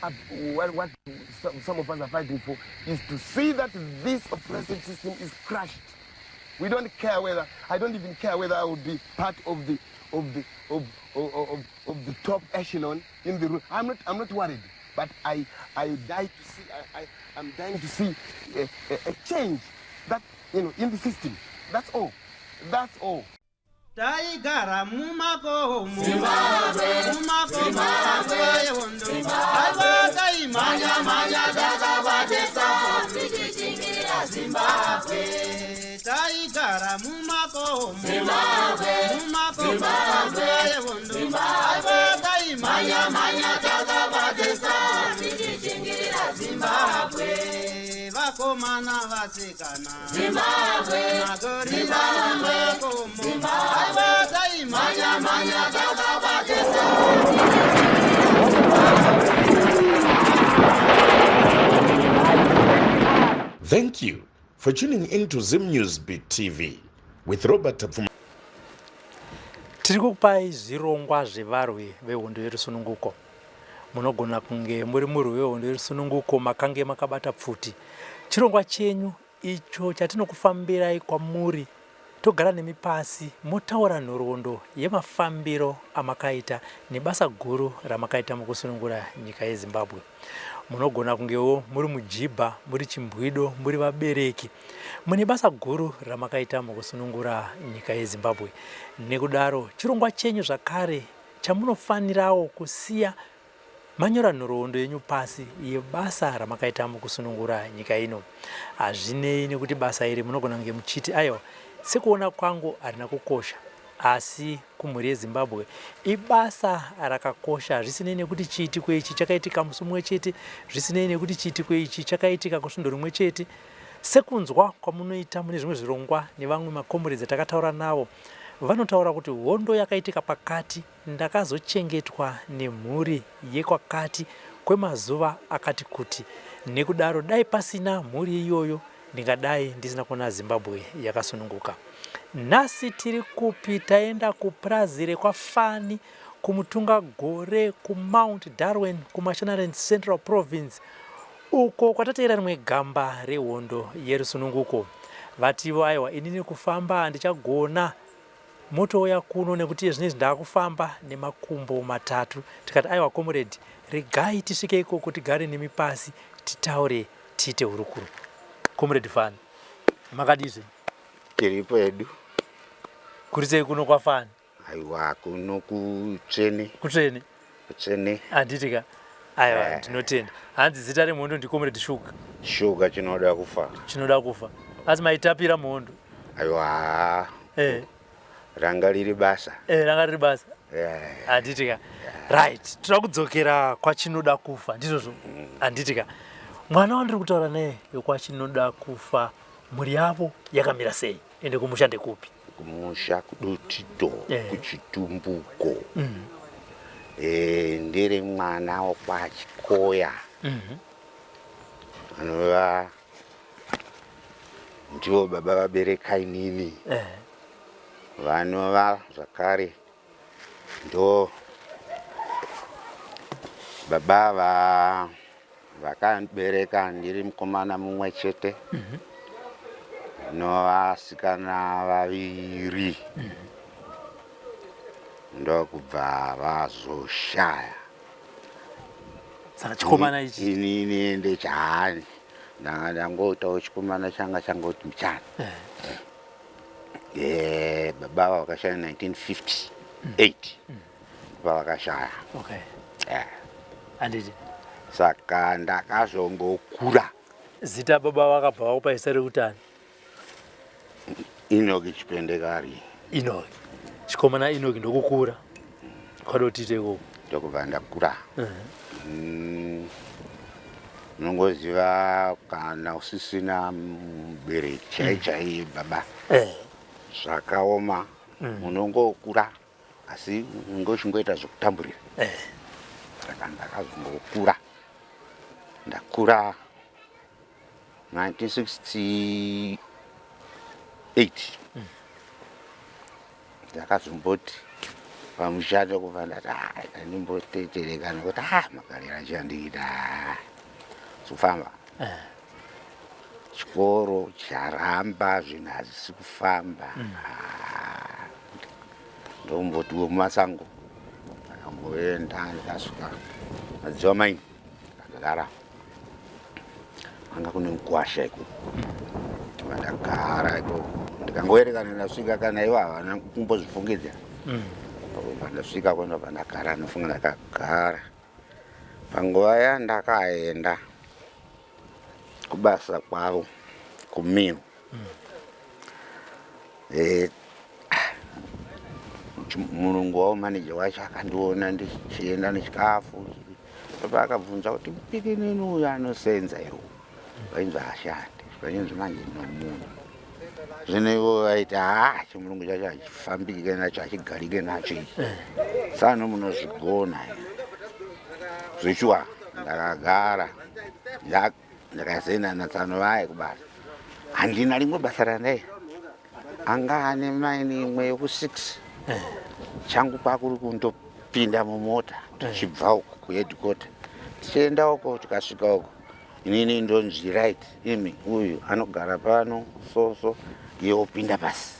are, what, what some of us are fighting for is to see that this oppressive system is crushed. We don't care whether, I don't even care whether I will be part of the, of the, of, of, of, of the top echelon in the room. I'm not worried, but I die to see, I'm dying to see a change that, in the system. That's all. That's all. Taigara mumakomo, mumakomo nguva yehondo. Aiwa, taimhanya mhanya takabatesa tichichingirira Zimbabwe. Taigara mumakomo, mumakomo nguva yehondo. Aiwa, taimhanya mhanya takabatesa tichichingirira Zimbabwe. Vakomana, vasikana, Zimbabwe, magorira mumakomo. Aiwa, taimhanya mhanya takabatesa. Thank you for tuning in to Zim News Beat TV with Robert Tapfuma. Tiri kukupai zvirongwa zvevarwi vehondo yerusununguko. Munogona kunge muri murwi wehondo yerusununguko, makange makabata pfuti. Chirongwa chenyu icho chatinokufambirai kwamuri, togara nemi pasi, motaura nhoroondo yemafambiro amakaita nebasa guru ramakaita mukusunungura nyika yeZimbabwe. Munogona kungewo muri mujibha, muri chimbwido, muri vabereki, mune basa guru ramakaita mukusunungura nyika yeZimbabwe. Nekudaro chirongwa chenyu zvakare chamunofanirawo kusiya manyora nhoroondo yenyu pasi yebasa ramakaita mukusunungura nyika ino. Hazvinei nekuti basa iri munogona kunge muchiti, aiwa, sekuona kwangu harina kukosha, asi kumhuri yeZimbabwe ibasa rakakosha. Zvisinei nekuti chiitiko ichi chakaitika musi mumwe chete, zvisinei nekuti chiitiko ichi chakaitika kusvondo rimwe chete, sekunzwa kwamunoita mune zvimwe zvirongwa nevamwe makomuredzi atakataura navo, vanotaura kuti hondo yakaitika pakati, ndakazochengetwa nemhuri yekwakati kwemazuva akati kuti, nekudaro dai pasina mhuri iyoyo ndingadai ndisina kuona Zimbabwe yakasununguka. Nhasi tiri kupi? Taenda kupurazi rekwaFani kuMutungagore kuMount Darwin kuMashonaland Central Province uko kwatateera rimwe gamba rehondo yerusununguko. Vativo, aiwa, inini kufamba handichagona, motouya kuno nekuti iye zvinezvi ndakufamba nemakumbo matatu. Tikati, aiwa comrade, regai tisvike ikoko tigare nemi pasi, titaure, tiite hurukuro. Comrade Fani, makadizve? Tiripo hedu. Kuri sei kuno kwaFani? Aiwa, kuno kutsvene. Kutsvene. Kutsvene. Handiti ka? Aiwa, ndinotenda. Hanzi zita remhondo ndiComrade Sugar. Sugar chinoda kufa. Chinoda kufa. Asi maitapira mhondo? Aiwa. Ranga riri basa. Eh, ranga riri basa. Handiti ka? Right. Toda kudzokera kwaChinoda kufa, ndizvozvo? Handiti ka? Mwana wandiri kutaura naye wekwaChinoda kufa, mhuri yavo yakamira sei? Ende kumusha ndekupi? Kumusha kuDotito, kuChitumbuko. Ndiri mwana wokwaChikoya. Anova ndivo baba vabereka inini. Vanova zvakare ndo baba va vakandibereka ndiri mukomana mumwe chete novasikana vaviri, ndokubva vazoshaya. Saka chikomana ichi? Inini ndechani, ndanga ndangoitawo chikomana changa changoti muchana. Baba vakashaya 1958 pavakashaya. Handiti. Saka ndakazongokura. Zita baba vakabva vakupa zita rekuti ani? Inoki Chipendekari. Inoki. Chikomana Inoki ndokukura. Kwadotite ikoko. Ndokubva ndakura. Unongoziva kana usisina mubereki chai chaiye baba, zvakaoma. Unongokura asi unenge uchingoita zvekutamburira. Saka ndakazongokura, ndakura 1968, ndakazomboti Pamuchato kubva ndati ah, ndimbotetereka nekuti ah, magariro achandiita sikufamba Eh. Chikoro charamba, zvinhu hazvisi kufamba. Ah, ndombotiwo mumasango ndakamboenda, ndikasvika Madziwa maini, ndakagara anga kune mukwasha ikoko. Ndibva ndagara ikoko, ndikangoerekana ndasvika, kana ivo havana kumbozvifungidzira. Pandasvika ko, ndobva ndagara. Nofunga ndakagara panguva yandakaenda kubasa kwavo kumill. Murungu wavo, maneja wacho, akandiona ndichienda nechikafu. Baba akabvunza kuti, "Pikinini uyu anosenza iwo?" Vainzi ashande vainzi manje nomunhu. Zvino ivo vaiti, "Ha, chimurungu chacho hachifambike nacho, hachigarike nacho ichi. Sano munozvigona zveshuwa." Ndakagara, ndakazoenda natsano vaye kubasa. Handina rimwe basa randai anga ane maini imwe yoku6 changu, kwakuri kundopinda mumota tichibva uko kuheadquarter tichienda uko. Tikasvika uko, inini ndonzi, "Right, imi uyu anogara pano." So iye opinda pasi.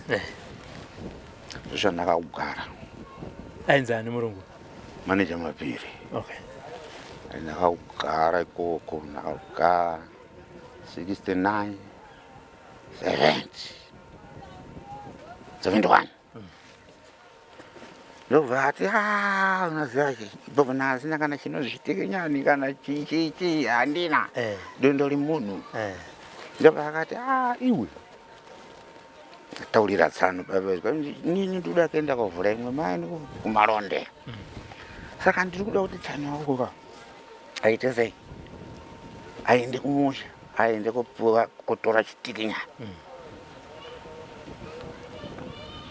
Ndozvandakakugara. Ainzi ani murungu? Maneja Mapiri. Okay. Ndakakugara ikoko, ndakagara 69, 70, 71. Ndobva ati, "Ah, unoziva chi ipapo naasina kana chinozvitikinyani kana chichichi handina." Dondori munhu. Ndobva akati, "Ah, iwe," taurira tsano, "nini ndikuda kuenda kovhura imwe maini kuMaronde, saka ndiri kuda kuti tsano wako aite sei, aende kumusha, aende kopuwa kotora chitikinyani."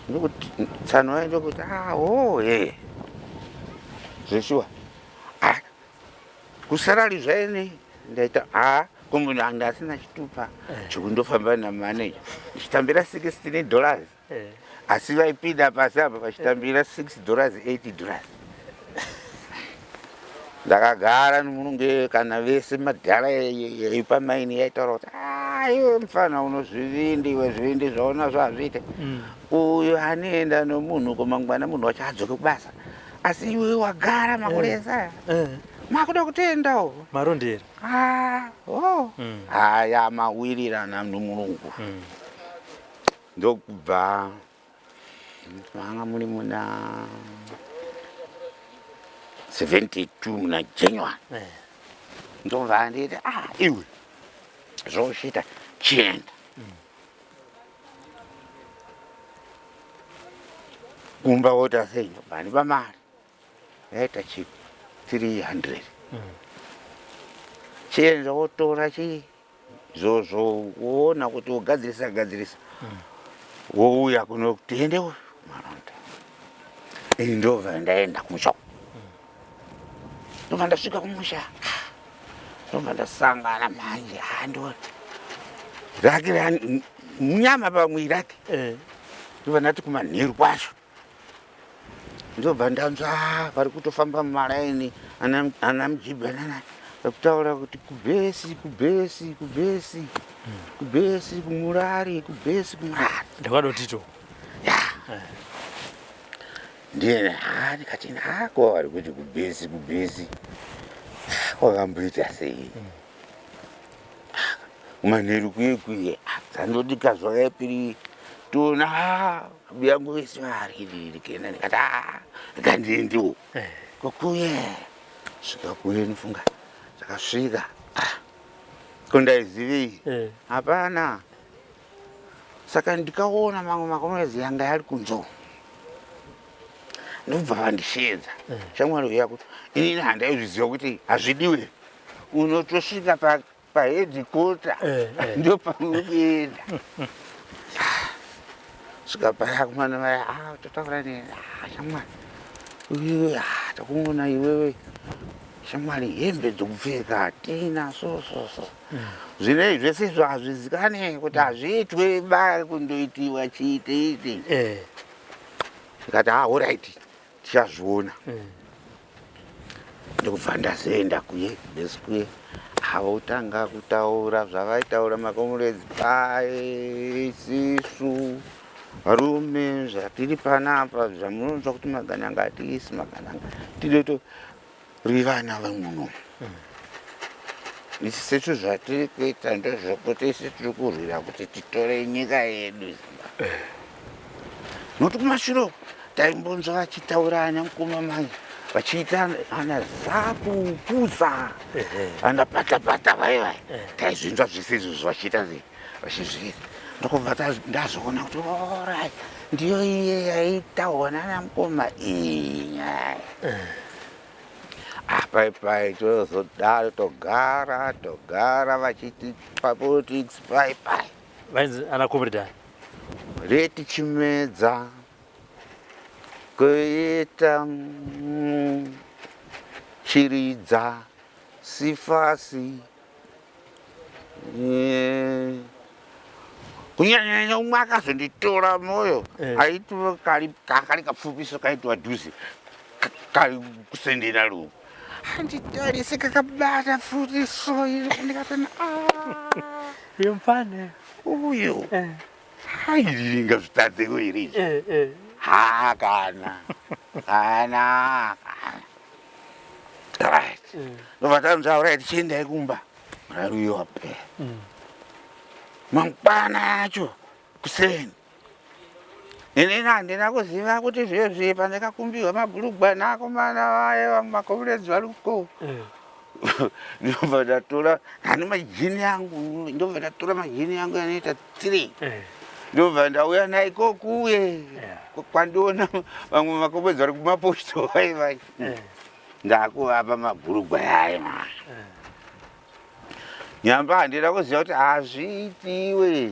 Ndokuti tsano aende kuti, "Ah, oh, e zveshuwa, ah, kusarari zvaini ndaita a kumunhu anga asina chitupa chekundofamba namaneja ndichitambira $16." Asi vaipinda pasi apa vachitambira $6, $8. Ndakagara nomurungu, kana vese madhara epamaini yaitaura kuti, "Ah, iwe mufana unozvivindi, iwe zvivindi zvaona zvazviite. Uyu anoenda nomunhu komangwana, munhu wacho adzoke kubasa, asi iwe wagara makore ese aya, makuda kutoendawo." Marondera. Ah, oh. Haya, mawirirana nomurungu. Ndokubva manga muri muna 72 muna January. Ndobva nditi, "Ah, iwe zvoshita, chienda kumba." Wota sei? Ndobva ndipa mari yaita chi 300. "Chienda wotora chii zvozvo, woona kuti wogadzirisa gadzirisa, wouya kuno, tiende Maronda." Ini ndobva ndaenda kumusha. Ndobva ndasvika kumusha, ndobva ndasangana manje ando rake munyama pamwiri rake. Ndobva ndati kumanheru kwacho, ndobva ndanzwa vari kutofamba mumaraini, ana mujibhi anana vakutaura kuti kubhesi, kubhesi, kubhesi, kubhesi kumurari, kubhesi kumurari. Ndakadotito. Ya, ndiye ha, ndikati, hako vari kuti kubhesi, kubhesi kwakamboita sei kumanheru kuye kuye? Dzandodika zvakaipiri tona yangu vese vari kuenda. Ndikati, "Ah, ndikandiendiwo kokuye." Svika kuye, nofunga ndakasvika kondaizivei? Hapana. Saka ndikaona mamwe makomezi yanga yari kunzo, ndobva vandishedza, "Shamwari uya." Kuti inini handaizviziva kuti hazvidiwe, unotosvika paheadquarter ndo pamuri kuenda. Svika paya kumana vaya, "Ah, totaura neni. Ah, shamwari iwewe, ah, takuona iwewe shamwari, hembe dzokupfeka hatina, so so so zvinei zvese izvo hazvizikane kuti hazviitwe ba kundoitiwa chiiteite." Ndikati, "Ah, alright." Tichazviona. Ndokubva ndazoenda kuye besi kuye, avotanga kutaura zvavaitaura makomuredzi paye. Isisu varume zvatiri panapa, zvamunonzwa kuti magananga, atiisi magananga, tinotori vana vemuno. Isisu zvatiri kuita ndezvekuti isi tiri kurwira kuti titore nyika yedu Zimbabwe, nokuti kumashure uku taimbonzwa vachitaura ana mukoma manje vachiita ana zapu puza, ana patapata, vai vai, taizvinzwa zvese izvozvo vachiita sei, vachizviita. Ndokubva ndazoona kuti orit, ndiyo iye yaitaurwa nana mukoma iyi nyaya. Apai pai tozodaro, togara togara, vachiti papolitics pai pai. Vainzi ana comrade ani? Reti Chimedza, koita Chiridza, Sifasi, kunyanyanya umwe akazonditora moyo aitwa kari kakari kapfupiso kaitwa dhuze kari kusendera ruoko, handitarise kakabata futi so ndikatona Yemfane uyu airinga zvitadzeko here izvi? Ha, kana kana kana, right. Ndobva tanzi right, chiendai kumba, muraruyo wapera. Mangwana acho kuseni, inini handina kuziva kuti zvezve pandakakumbirwa mabhurugwa naakomana vaye vamakomuredzi vari kuko, ndobva ndatora hani majini yangu, ndobva ndatora majini yangu yanoita three, ndobva ndauya naiko kuye kwandiona vamwe makomedzi vari kumaposto vai vai, ndakuvapa mabhurugwa yayo ma nyamba. Handina kuziva kuti hazviitiwe,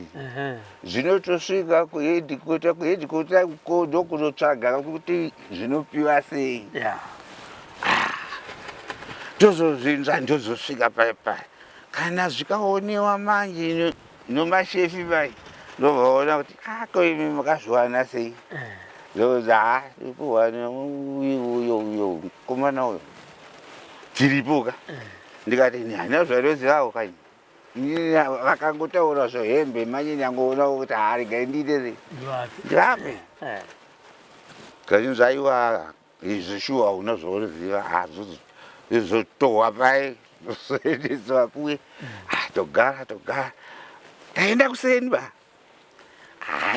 zvinotosvika kuheadquarter, kuheadquarter ndokunotsvaga kuti zvinopiwa sei. Tozozvinzwa, ndozosvika pai pai, kana zvikaonewa manje nomashefi vai, ndovaona kuti ako imi makazviwana sei? Ndozi ha, ikuwana uyo uyo uyo mukomana uyo tiripo ka. Ndikati ini handina zvainozivawo kaini, inini vakangotaura zvohembe manje nyangoona kuti ha, regai ndiite sei, ndivape. Kazhinji aiwa, izvi shuwa unozvoziva zvotohwa pai, zoendeswa kuye. Togara togara, taenda kuseni ba,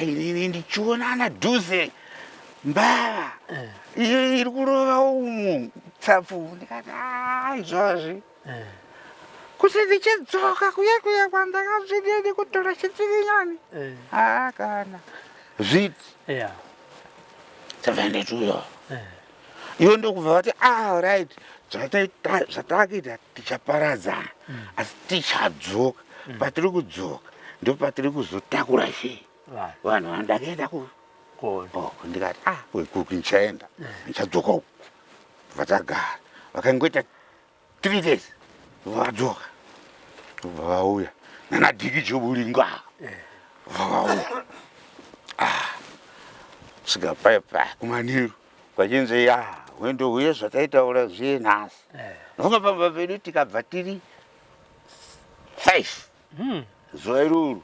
inini ndichiona ana dhuze mbava iyo iri kurova umu tsapfu, ndikati izvozvi kuti ndichidzoka kuya kuya kwandakazvidini kutora chitsirinyani ha, kana zviti saka ndati uyo ivo ndokubva vati ah, right, zvatakuita tichaparadzana, asi tichadzoka. Patiri kudzoka ndo patiri kuzotakura chii, vanhu vandakaenda ku Kuona. Ndikati ah, kuku ndichaenda, ndichadzoka uku. Vatagara vakangoita 3 days, vadzoka, vauya nana Dhiki Jobulinga, vakauya. Ah, svika pai pai kumanheru kwachinzi ya hwendo huye zvataitaura zviye nhasi. Ndofunga pamba pedu tikabva tiri five zuva iroro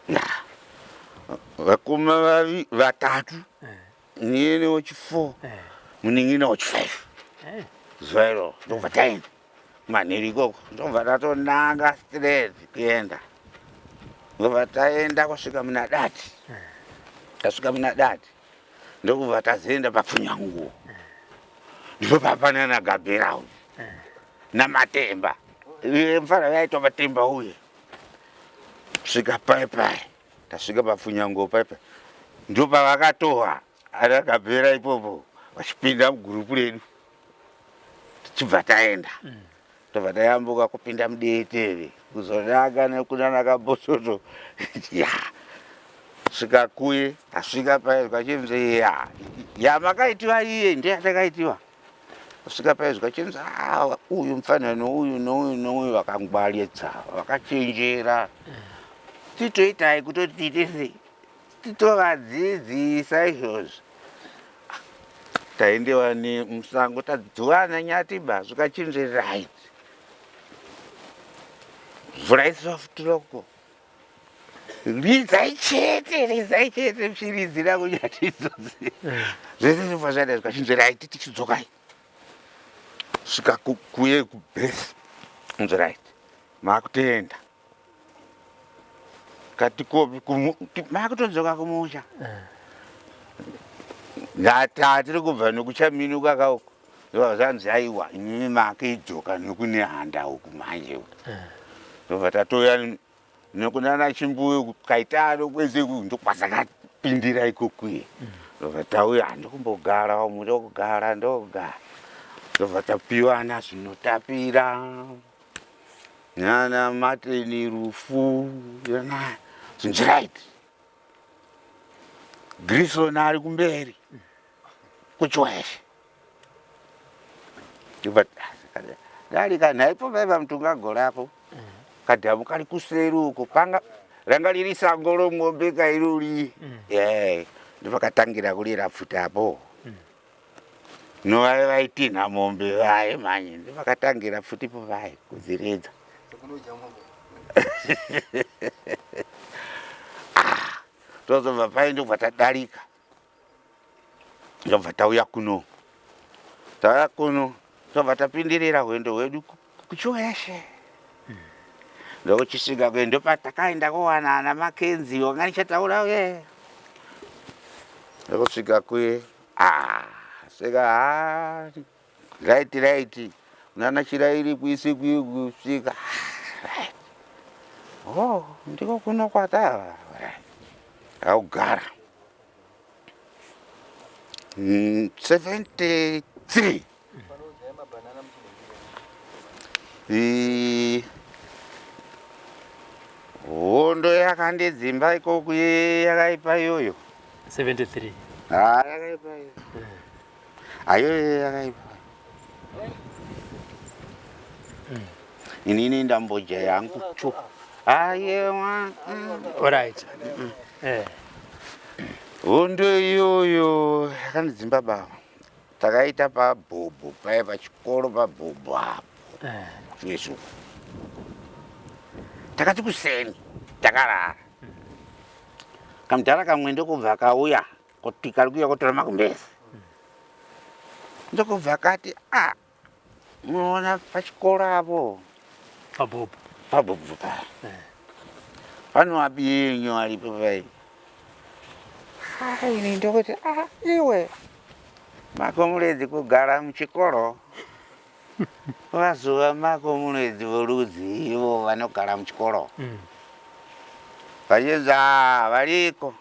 ya vakoma vavi vatatu, inini wechi4, munin'ina wechi5. Zuva iroro ndobva taenda manheru ikoko, ndobva tatonanga straight kuenda, ndobva taenda kusvika muna Dati. Tasvika muna Dati, ndokubva tazoenda papfunyanguo, ndipo papanana Gabhera uyu naMatemba. Iye mufana yaitwa Matemba uye. Svika pai pai, tasvika papfunyanguo pai pai, ndo pavakatohwa ana Gabhera ipopo vachipinda mugurupu redu, tichibva taenda, tobva tayambuka kupinda muDeteve, kuzonanga nekunana Kabototo ya svika kuye. Tasvika pai kwachinzi ya yamakaitiwa iye ndeyatakaitiwa. Kusvika pai zvikachinzi "Ah, uyu mufanira nouyu nouyu nouyu vakangwaridza, vakachenjera, titoitai kutoti tiite sei, titovadzidzisa izvozvi." Taendewa nemusango tadzuwana nyati ba zvikachinzi right. Vhurai soft loko. Ridzai chete, ridzai chete muchiridzira kunyati idzodzi. Zvese zvobva zvaenda zvikachinzi right tichidzokai. Svika kuye kubase. Nzi right. Makutenda. Katikopi makutodzoka kumusha. Ndatiri kubva nekuchaminuka kauko. Ndobva zvanzi aiwa imimi makidzoka nekunehanda uku manje. Ndobva tatouya nekunana chimbuyu kaitano kwese ndokwazakapindira ikokuye. Ndobva tauya ndokumbogara umu ndokugara ndokugara. Ndobva tapiwana zvinotapira. Nana Martin Rufu nana zvinzi right. Grison ari kumberi kuchiweshe. Ndobva darika nhaipo paiva mutungagore apo kadhamu kari kuseri uko panga ranga riri sango romombe kairori eh ndopakatangira kurira pfuti apo No vaye vaitinha mombe vaye manje ndovakatangira pfutipo vaye kudziridza. Ah, tozobva paye ndobva tadarika ndobva tauya kuno tauya kuno tobva tapindirira hwendo hwedu kuchiweshe ndokuchisvika kuye ndopatakaenda kowana ana makenzi wanga ndichataura uye ndokusvika kuye ah, svika ha right right nana chirairi kuise kuye kusvika right oh ndiko kuno kwatava right akugara 73 Hondo yakandidzimba ikoko yakaipa iyoyo. 73. Ah, yakaipa iyo. Ayo yakaipa. Inini ndamboja yangu cho. Ayewa. All right. Eh. Hondo iyoyo yakandidzimba baba. Takaita pabhobho paye pachikoro pabhobho apo eh. Jesu takati kuseni takarara kamudhara kamwe ndokubva kauya kuti kari kuuya kotora makumbezi ndokubva kati a ah, munoona pachikoro apo pabhobho pabhobho paya eh. panoabiyenyu aripo pai ini ndokuti ah, iwe makomuredzi kugara muchikoro vazuva makomuredzi vorudzi ivo vanogara muchikoro mm. vachinzi ah, variko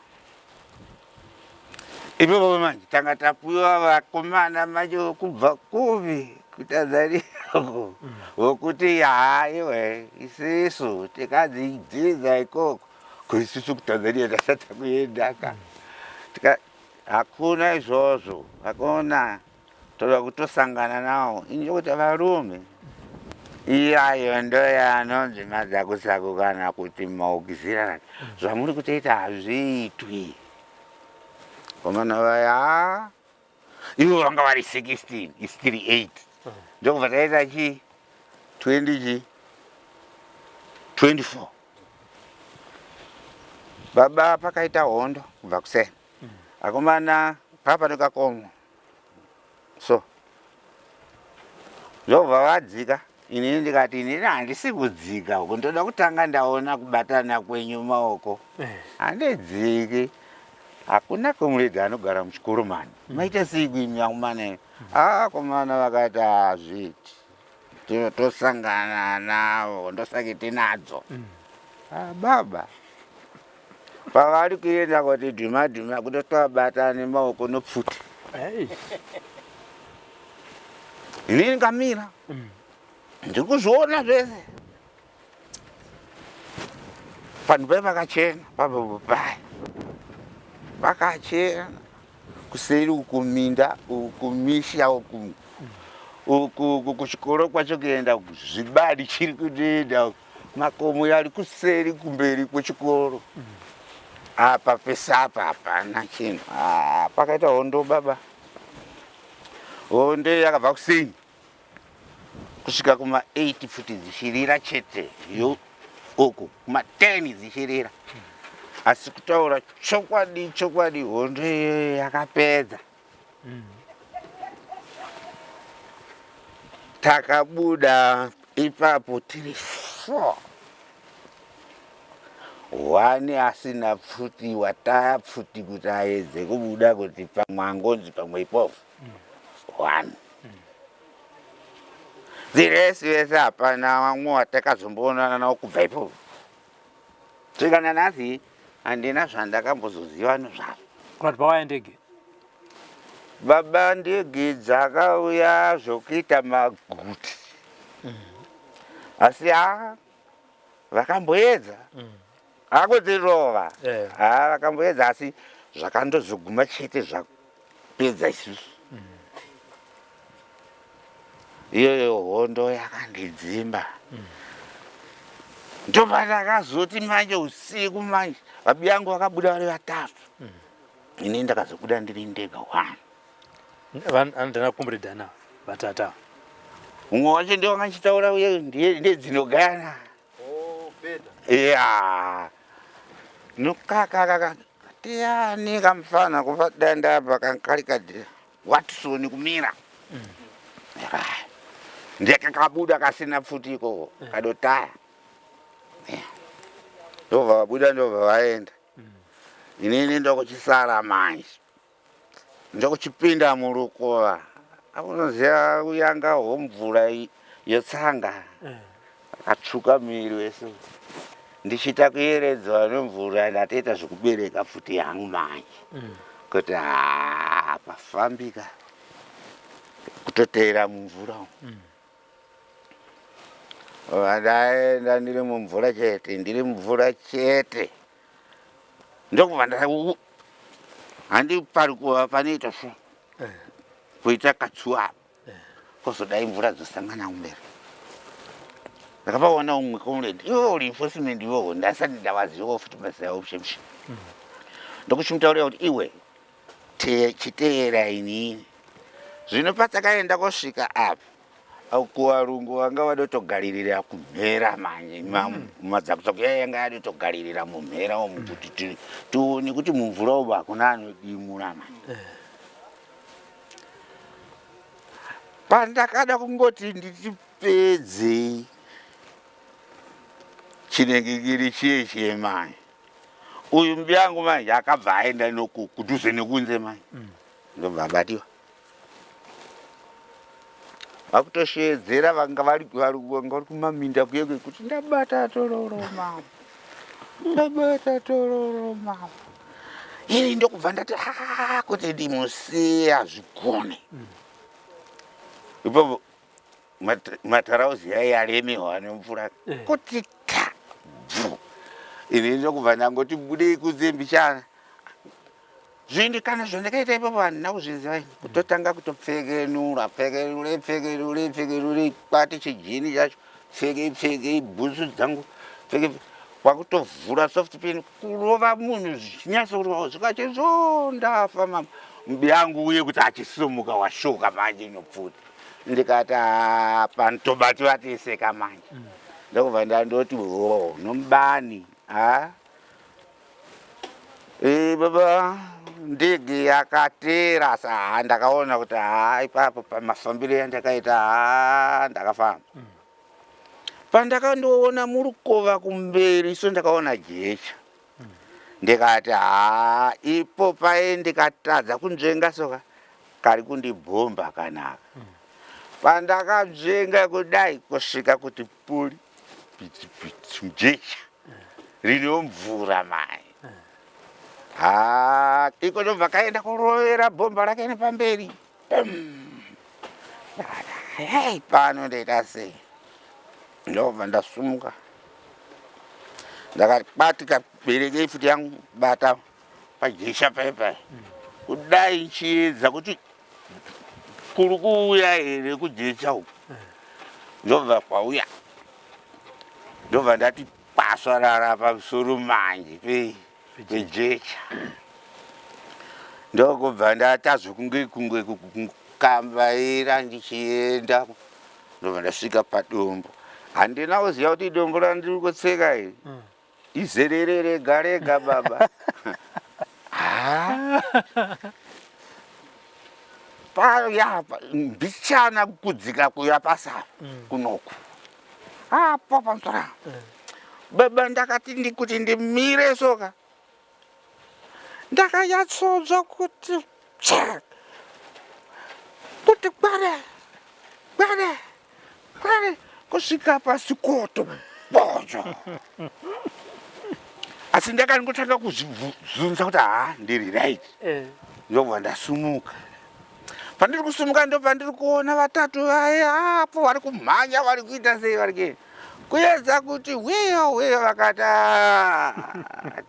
ipopo manje tanga tapiwa vakomana manje vokubva kuvi kutanzania uko mm. vokuti haiwe isisu tikadzidzidza ikoko ko isusu kutanzania tasati takuendaka mm. Hakuna izvozvo, hakuna. Toda kutosangana nawo. Ini kuti varume iyayo ndoyanonzi madzakusaku kana kuti maukizirana. Zvamuri kutoita hazviitwi. Komana vaya ivo vanga vari 16 isi tiri 8 ndokubva taita chi 20 chi 24 Baba pakaita hondo kubva kuseni. Akomana papa nekakomo. So ndobva vadzika inini ndikati inini handisi kudzika uko ndoda kutanga ndaona kubatana kwenyu maoko eh. handidziki hakuna comrade anogara muchikoro mani mm. maita sei kuimi akomana mm. ah, akomana vakati hazviiti Tinotosangana navo ndosake tinadzo. Mm. Ah, baba pavari kuenda kuti dhuma dhuma kutotovabata nemaoko nopfuti. Hey. Inini ngamira. Mm. Ndiri kuzviona zvese. Panhu pai pakachena papo pai. Pakachena. Kuseri uku minda uku misha uku uku kuchikoro kwacho kuenda zvibadi chiri kutoenda makomo ari kuseri kumberi kwechikoro apa pese apa hapana chinhu ah, pakaita hondo baba. Hondo yakabva kuseni kusvika kuma 8 futi dzichirira chete yo uku kuma 10 dzichirira. Asi kutaura chokwadi chokwadi hondo iyoyo yakapedza. Takabuda ipapo tiri 4. One asina pfuti wataya pfuti kuti aedze kubuda kuti pamwe angonzi pamwe ipofu. One. The rest vese hapana vamwe watakazomboonana navo kubva ipopo. Svika nanhasi handina zvandakambozoziva nezvazvo. Kurati pawaya ndege? Baba ndege dzakauya zvokuita maguti. Asi ha vakamboedza. Hakudzirova. Ha vakamboedza asi zvakandozoguma chete zvapedza isusu. Iyoyo hondo yakandidzimba. Ndopandakazoti manje usiku manje vabi yangu vakabuda vari vatatu. Ini ndakazobuda ndiri ndega one. Andina kumridana vatata. Umwe wacho ndiye wanga achitaura uye ndiye ndiye dzinogana. Oh, beda. Yeah. Nokakakaka tiyani kamfana kuva danda apa kankali kadhi Watson kumira. Ndekakabuda kasina pfuti ikoko kadotaya. Ndobva vabuda ndobva vaenda. Inini ndokuchisara manje. Ndokuchipinda murukova. Unoziva kuyanga homvura yetsanga. Akatsvuka muviri wese. Ndichiita kuyeredzwa nemvura ndatoita zvekubereka pfuti yangu manje. Kuti haa pafambika. Kutoteera mumvura umu. Ndaenda ndiri mumvura chete, ndiri mumvura chete. Ndokubva nda handi pari kuva panoita so. Kuita katsuwa apa. Kozodai mvura dzosangana kumberi. Ndakapaona umwe comrade, iwe reinforcement iwewo ndasati ndavazivawo futi basa yavo mushe mushe. Ndokuchimutaurira kuti iwe chiteera inini. Zvino patakaenda kosvika apa kuvarungu vanga vadotogaririra kumhera manje madzakutsvaku yaya yanga yadotogaririra mumhera umu kuti tione kuti mumvura umu hakuna anodimura manje. Pandakada kungoti nditipedzei chinenge kiri chiye chiye manje uyu mbiyangu manje akabva aenda kudhuze nekunze manje ndobva abatiwa vakutosheedzera vanga vari vari vanga vari kumaminda kuye kuye kuti ndabata tororo mama ndabata tororo mama ini ndokubva ndati "Ah, kuti ndimusiye azvigone ipapo matarauzi yaye aremewa nemvura kuti ta bvu ini ndokubva ndangoti budei kunze mbichana Zvindi kana zvandakaita ipapo handina kuzviziva ini. Kutotanga kutopfekenura, pfekenure, pfekenure, pfekenure, kwati chijini chacho, pfekei, pfekei, bhutsu dzangu, pfeke, kwakutovhura soft pin, kurova munhu zvichinyatso kurova zvikati zvo ndafa mama. Mubiyangu uye kuti achisumuka washoka manje inopfuta. Ndikati apa ndobatiwa tese manje. Ndokubva ndandoti ho nomubani. Ah. Eh, baba ndege yakatera sa ndakaona kuti haa ipapo pamafambiro yandakaita haa ndakafamba. Pandakandoona murukova kumberi so ndakaona jecha. Ndikati haa ipo paye ndikatadza kunzvenga soka kari kundibhomba kanaka. Pandakanzvenga kudai kusvika kuti puri piti piti jecha. Rinomvura mai. Haa iko ndobva kaenda kurovera bhomba rake nepamberi. Hei pano ndoita sei? Ndobva ndasumuka. Ndakabatika berekei futi yangu bata pajesha paye paye. Kudai chiedza kuti kuri kuuya here kujecha uku. Ndobva kwauya. Ndobva ndati paswarara pamusoro manje pejecha. Ndokubva ndatazve kunge kunge Ndichikambaira ndichienda, ndobva ndasvika padombo. Handina kuziva kuti dombo randiri kutsika iri izerere rega rega, baba. Ha, paya mbichana kudzika kuya pasapa kunoku apo pamusoro apa. Baba, ndakati ndikuti ndimire soka, ndakanyatsodzwa kuti tsva, kuti kware kware kware kusvika pasi koto bocho. Asi ndakangotanga kuzvibvunza kuti, ha, ndiri right? Ndobva ndasumuka. Pandiri kusumuka, ndo pandiri kuona vatatu vaya apo vari kumhanya, vari kuita sei, vari kuenda kuedza kuti weyo weyo. Vakati, "Ah,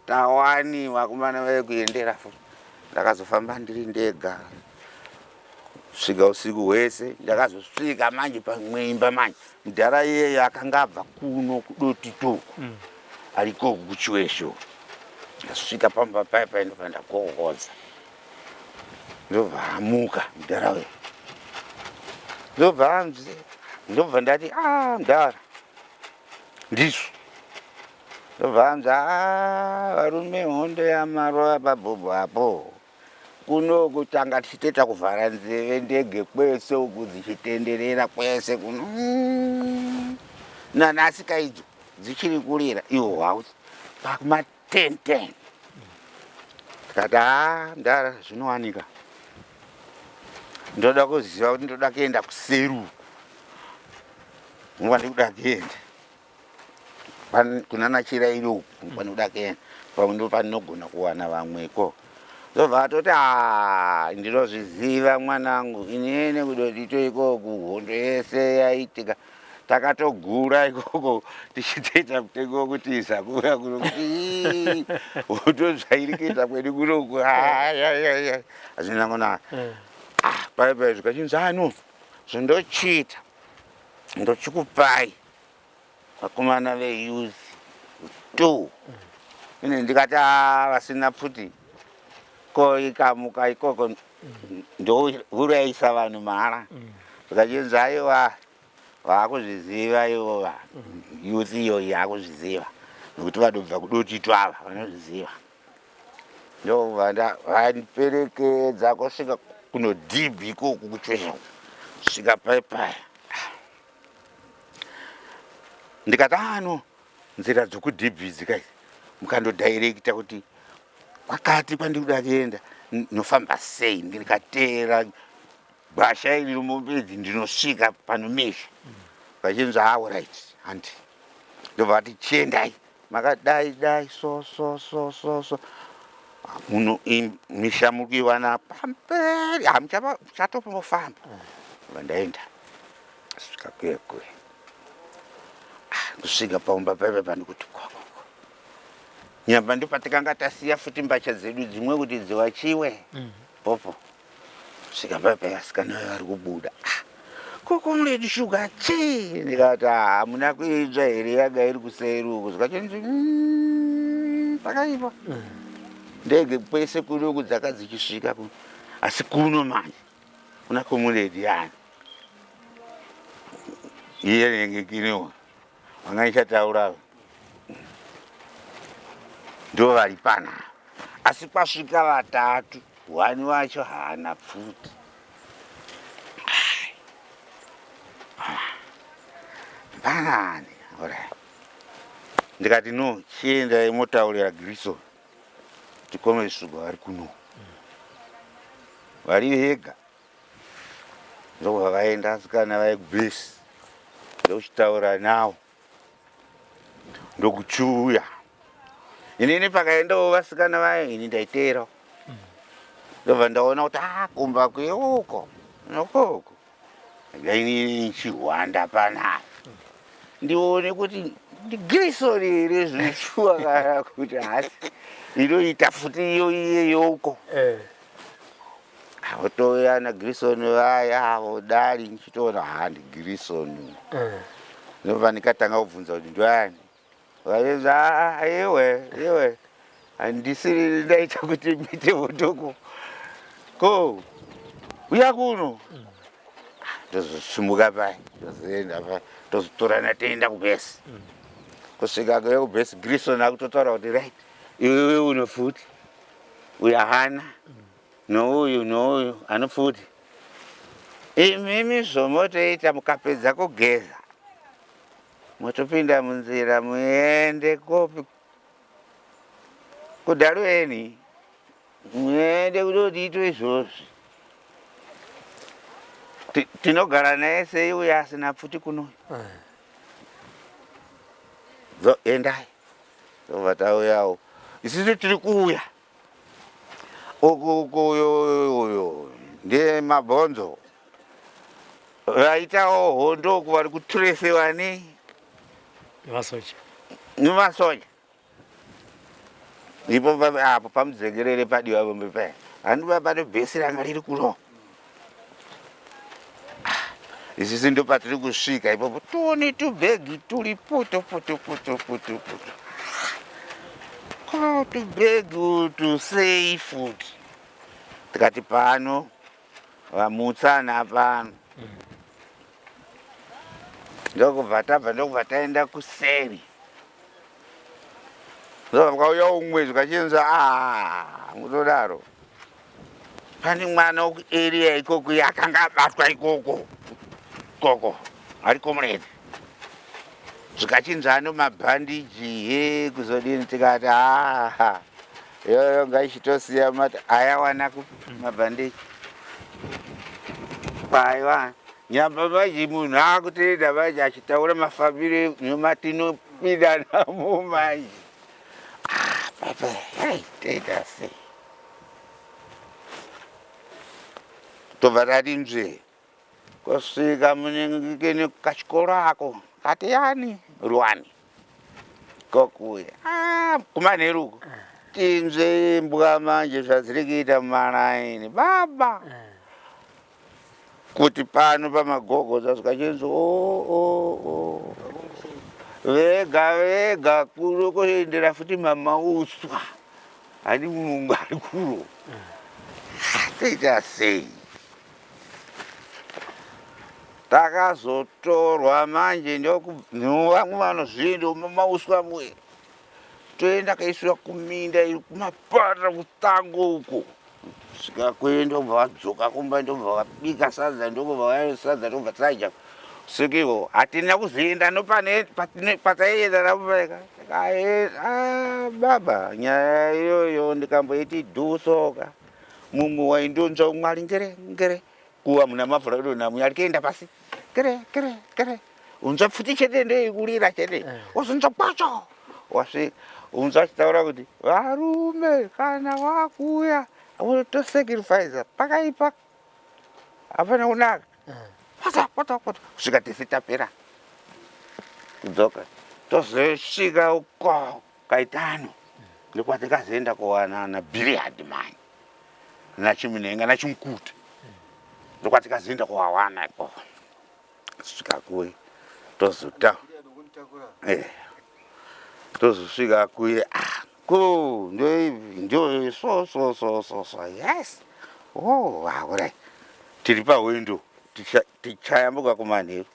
tawani vakomana vaikuendera futi." Ndakazofamba ndiri ndega kusvika usiku hwese. Ndakazosvika manje pamwimba manje, mudhara iyeye akanga abva kuno kuDotito uku, arikoku kuChiwesho. Ndasvika pamba paya paya, ndobva ndagogodza, ndobva amuka mudhara uya, ndobva anzi, ndobva ndati, "A, mudhara, ndizvo." Ndobva anzi, "A, varume, hondo yamarova pabhobho apo kuno kutanga tichitoita kuvhara nzeve, ndege kwese uku dzichitenderera kwese kuno. Nanhasi kaidzo dzichiri kurira iwo hwausi pakuma 10 10." Tikati, "Ha, mudhara, zvinowanika. Ndoda kuziva kuti ndoda kuenda kuseru uku, nguva ndikuda kuenda kunana Chirairo uku, nguva ndikuda kuenda pamwe ndo pandinogona kuwana vamweko." Ndobva atoti, "A, ndinozviziva mwanangu, inene kuDotito ikoku hondo yese yaitika takatogura ikoko tichitoita mutengo wekutiza kuuya kuno, kuti ii, hondo zvairi kuita kwedu kunoku ayayaya hazvina kunaka." Ah, pai pai zvikachinzi, "Ano zvondochiita, ndochikupai vakomana veyouth two." Ine ndikati, "Ah, vasina pfuti ko ikamuka ikoko ndourayisa vanhu mahara." Zvikachinzi, "Aiwa, vaakuzviziva ivo, vanhu youth iyoyi yaakuzviziva nekuti vadobva kuDotito ava vanozviziva." Ndobva vandiperekedza kusvika kunodhibhi ikoku kuChwesha, svika pai paya. Ndikati, "Ano nzira dzokudhibhi idzi kai, mukandodhairekita kuti kwakati kwandikuda kuenda nofamba sei? Ndikateera gwasha iri mombe idzi ndinosvika panomesha." Vachinzi, "Alright, handi." Ndobva vati, "Chiendai makadai dai so so so so so, muno misha muri kuiwana pamberi, hamuchatopambofamba." Ndobva ndaenda svika kuye kuye. Ah, kusvika paumba paipa pandikuti kwakoko nyamba, ndopatikanga tasiya futi mbatya dzedu dzimwe kuti dziwachiwe popo. Svika paipa, vasikana vayo vari kubuda. "Ah, ko, Comrade Shuga, chii?" Ndikati, "Ah, hamuna kuitsva here yanga iri kuseri uku?" Zvikachinzi, "Pakaipa ndege kwese kunoku dzaka dzichisvika kuno, asi kuno manje kuna comrade yani iye nenge kiniwa vanga ichataura ndo vari panapa, asi kwasvika vatatu, wani wacho haana pfuti." Mbanani? Alright. Ndikati, "No, chiendai motaurira Grison kuti Comrade Shuga vari kuno, vari vega." Ndobva vaenda asikana vaikubhesi, ndokuchitaura nawo, ndokuchiuya. Inini pakaendawo vasikana vaya, ini ndaiteerawo. Ndobva ndaona kuti, a, kumba kweuko nokoko, inini nchihwanda panapa ndione kuti ndiGrison here zveshuwa kana kuti hasi inoita futi iyo iyeyoko. Votouya naGrison vaya vodari, nchitoona, ha, ndiGrison. Ndobva ndikatanga kubvunza kuti ndoani. Vainzi, "Aa, iwe iwe, handisiri ndaita kuti muite hotoko ko." Uya kuno. Tozosimuka pai, tozoenda pai, tozotorana toenda kubhesi. Kusvika kuya kubhesi, Grison akutotaura kuti right, iwewe uno futi, uyu haana, nouyu nouyu anofuti. Imimi zvomotoita mukapedza kugeza, motopinda munzira muende kopi kuDarueni. Muende kudodito izvozvi. Tinogara naye sei uye asina pfuti kuno? Zo endai. Tobva tauyawo. Isusu tiri kuuya. Uku uku uyo uyo ndiye mabhonzo. Vaitawo hondo uku vari kuturesewa nei? Nemasoja. Nemasoja. Ipo apo pamudzekerere padiwa vombe paya. Handiva pane bhesi ranga riri kuno. Ah, isisi ndo patiri kusvika ipopo tione tubhegi turi poto poto poto poto poto. Ko tubhegi utu sei futi? Tikati pano vamutsana pano. Ndokubva tabva ndokubva taenda kuseri. Zvakauya umwe zvikachinzi ah mutodaro. Pane mwana wekuarea ikoko akanga abatwa ikoko. Ikoko ari comrade. Zvikachinzi ano mabhandiji he kuzodini tikati ah yoyo ngaichitosiya mati ayawana kupi mabhandiji. Kwaiwa nyamba manje munhu akutoenda manje achitaura mafambiro nematinopinda namo manje. Ah, papa, hey, toita sei? Tobva tati nzvee kusvika munenge kachikoro ako kati yani ruwani kokuya ah, kumanheru uko tinzve imbwa manje zvadziri kuita mumaraini baba kuti pano pamagogo dzasvika chinzi oh, oh, oh. Vega vega kuno kuendera futi mamauswa ani murungu ari kuro toita sei takazotorwa manje ndovamwe vanozvienda mamauswa muye toenda kaiswa kuminda iri kumapata kutango uko svika kuye ndobva vadzoka kumba ndobva vabika sadza ndobva vaya sadza ndobva tadya svikiko hatina kuzoenda nopane pataienda napo paika ah, baba nyaya iyoyo ndikamboiti dhusoka mumwe waindonzwa umwe ari ngere ngere kuva muna mavhura kudonha mumwe ari kuenda pasi kere kere kere unzwa pfuti chete ndoikurira chete eh. wozonzwa kwacho wasvika unzwa achitaura kuti varume kana wakuuya tosacrifice pakaipa hapana kunaka eh. pata pata pata kusvika tese tapera kudzoka tozosvika uko kaitano ndokwatikazoenda kuwana nabhiriyadhi mani nachimunhenga nachimukuta ndokwatikazoenda kuwawana ikoko svika kuye tozota eh, tozosvika kuye ah, ko ndo so so so so so yes oh akurai tiri pahwindo tichayambuka kumanheru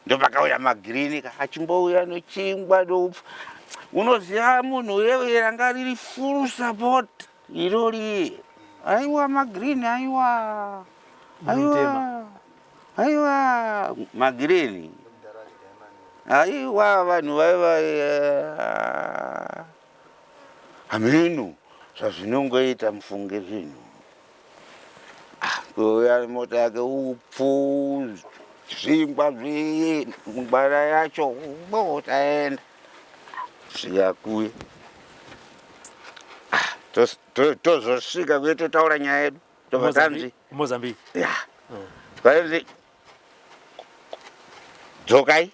ndopakauya magirini ka achimbouya nechingwa noupfu unoziva munhu uye uye ranga riri full support irori aiwa magirini aiwa aiwa aiwa magirini aiwa vanhu vaiva hameno zvazvinongoita mufunge zvinhu ah, kuuya mota yake upfu zvingwa zvii ngwara yacho bo taenda svika kuye ah, tozosvika kuye totaura nyaya yedu tobva tanzi Mozambique ya twanzi dzokai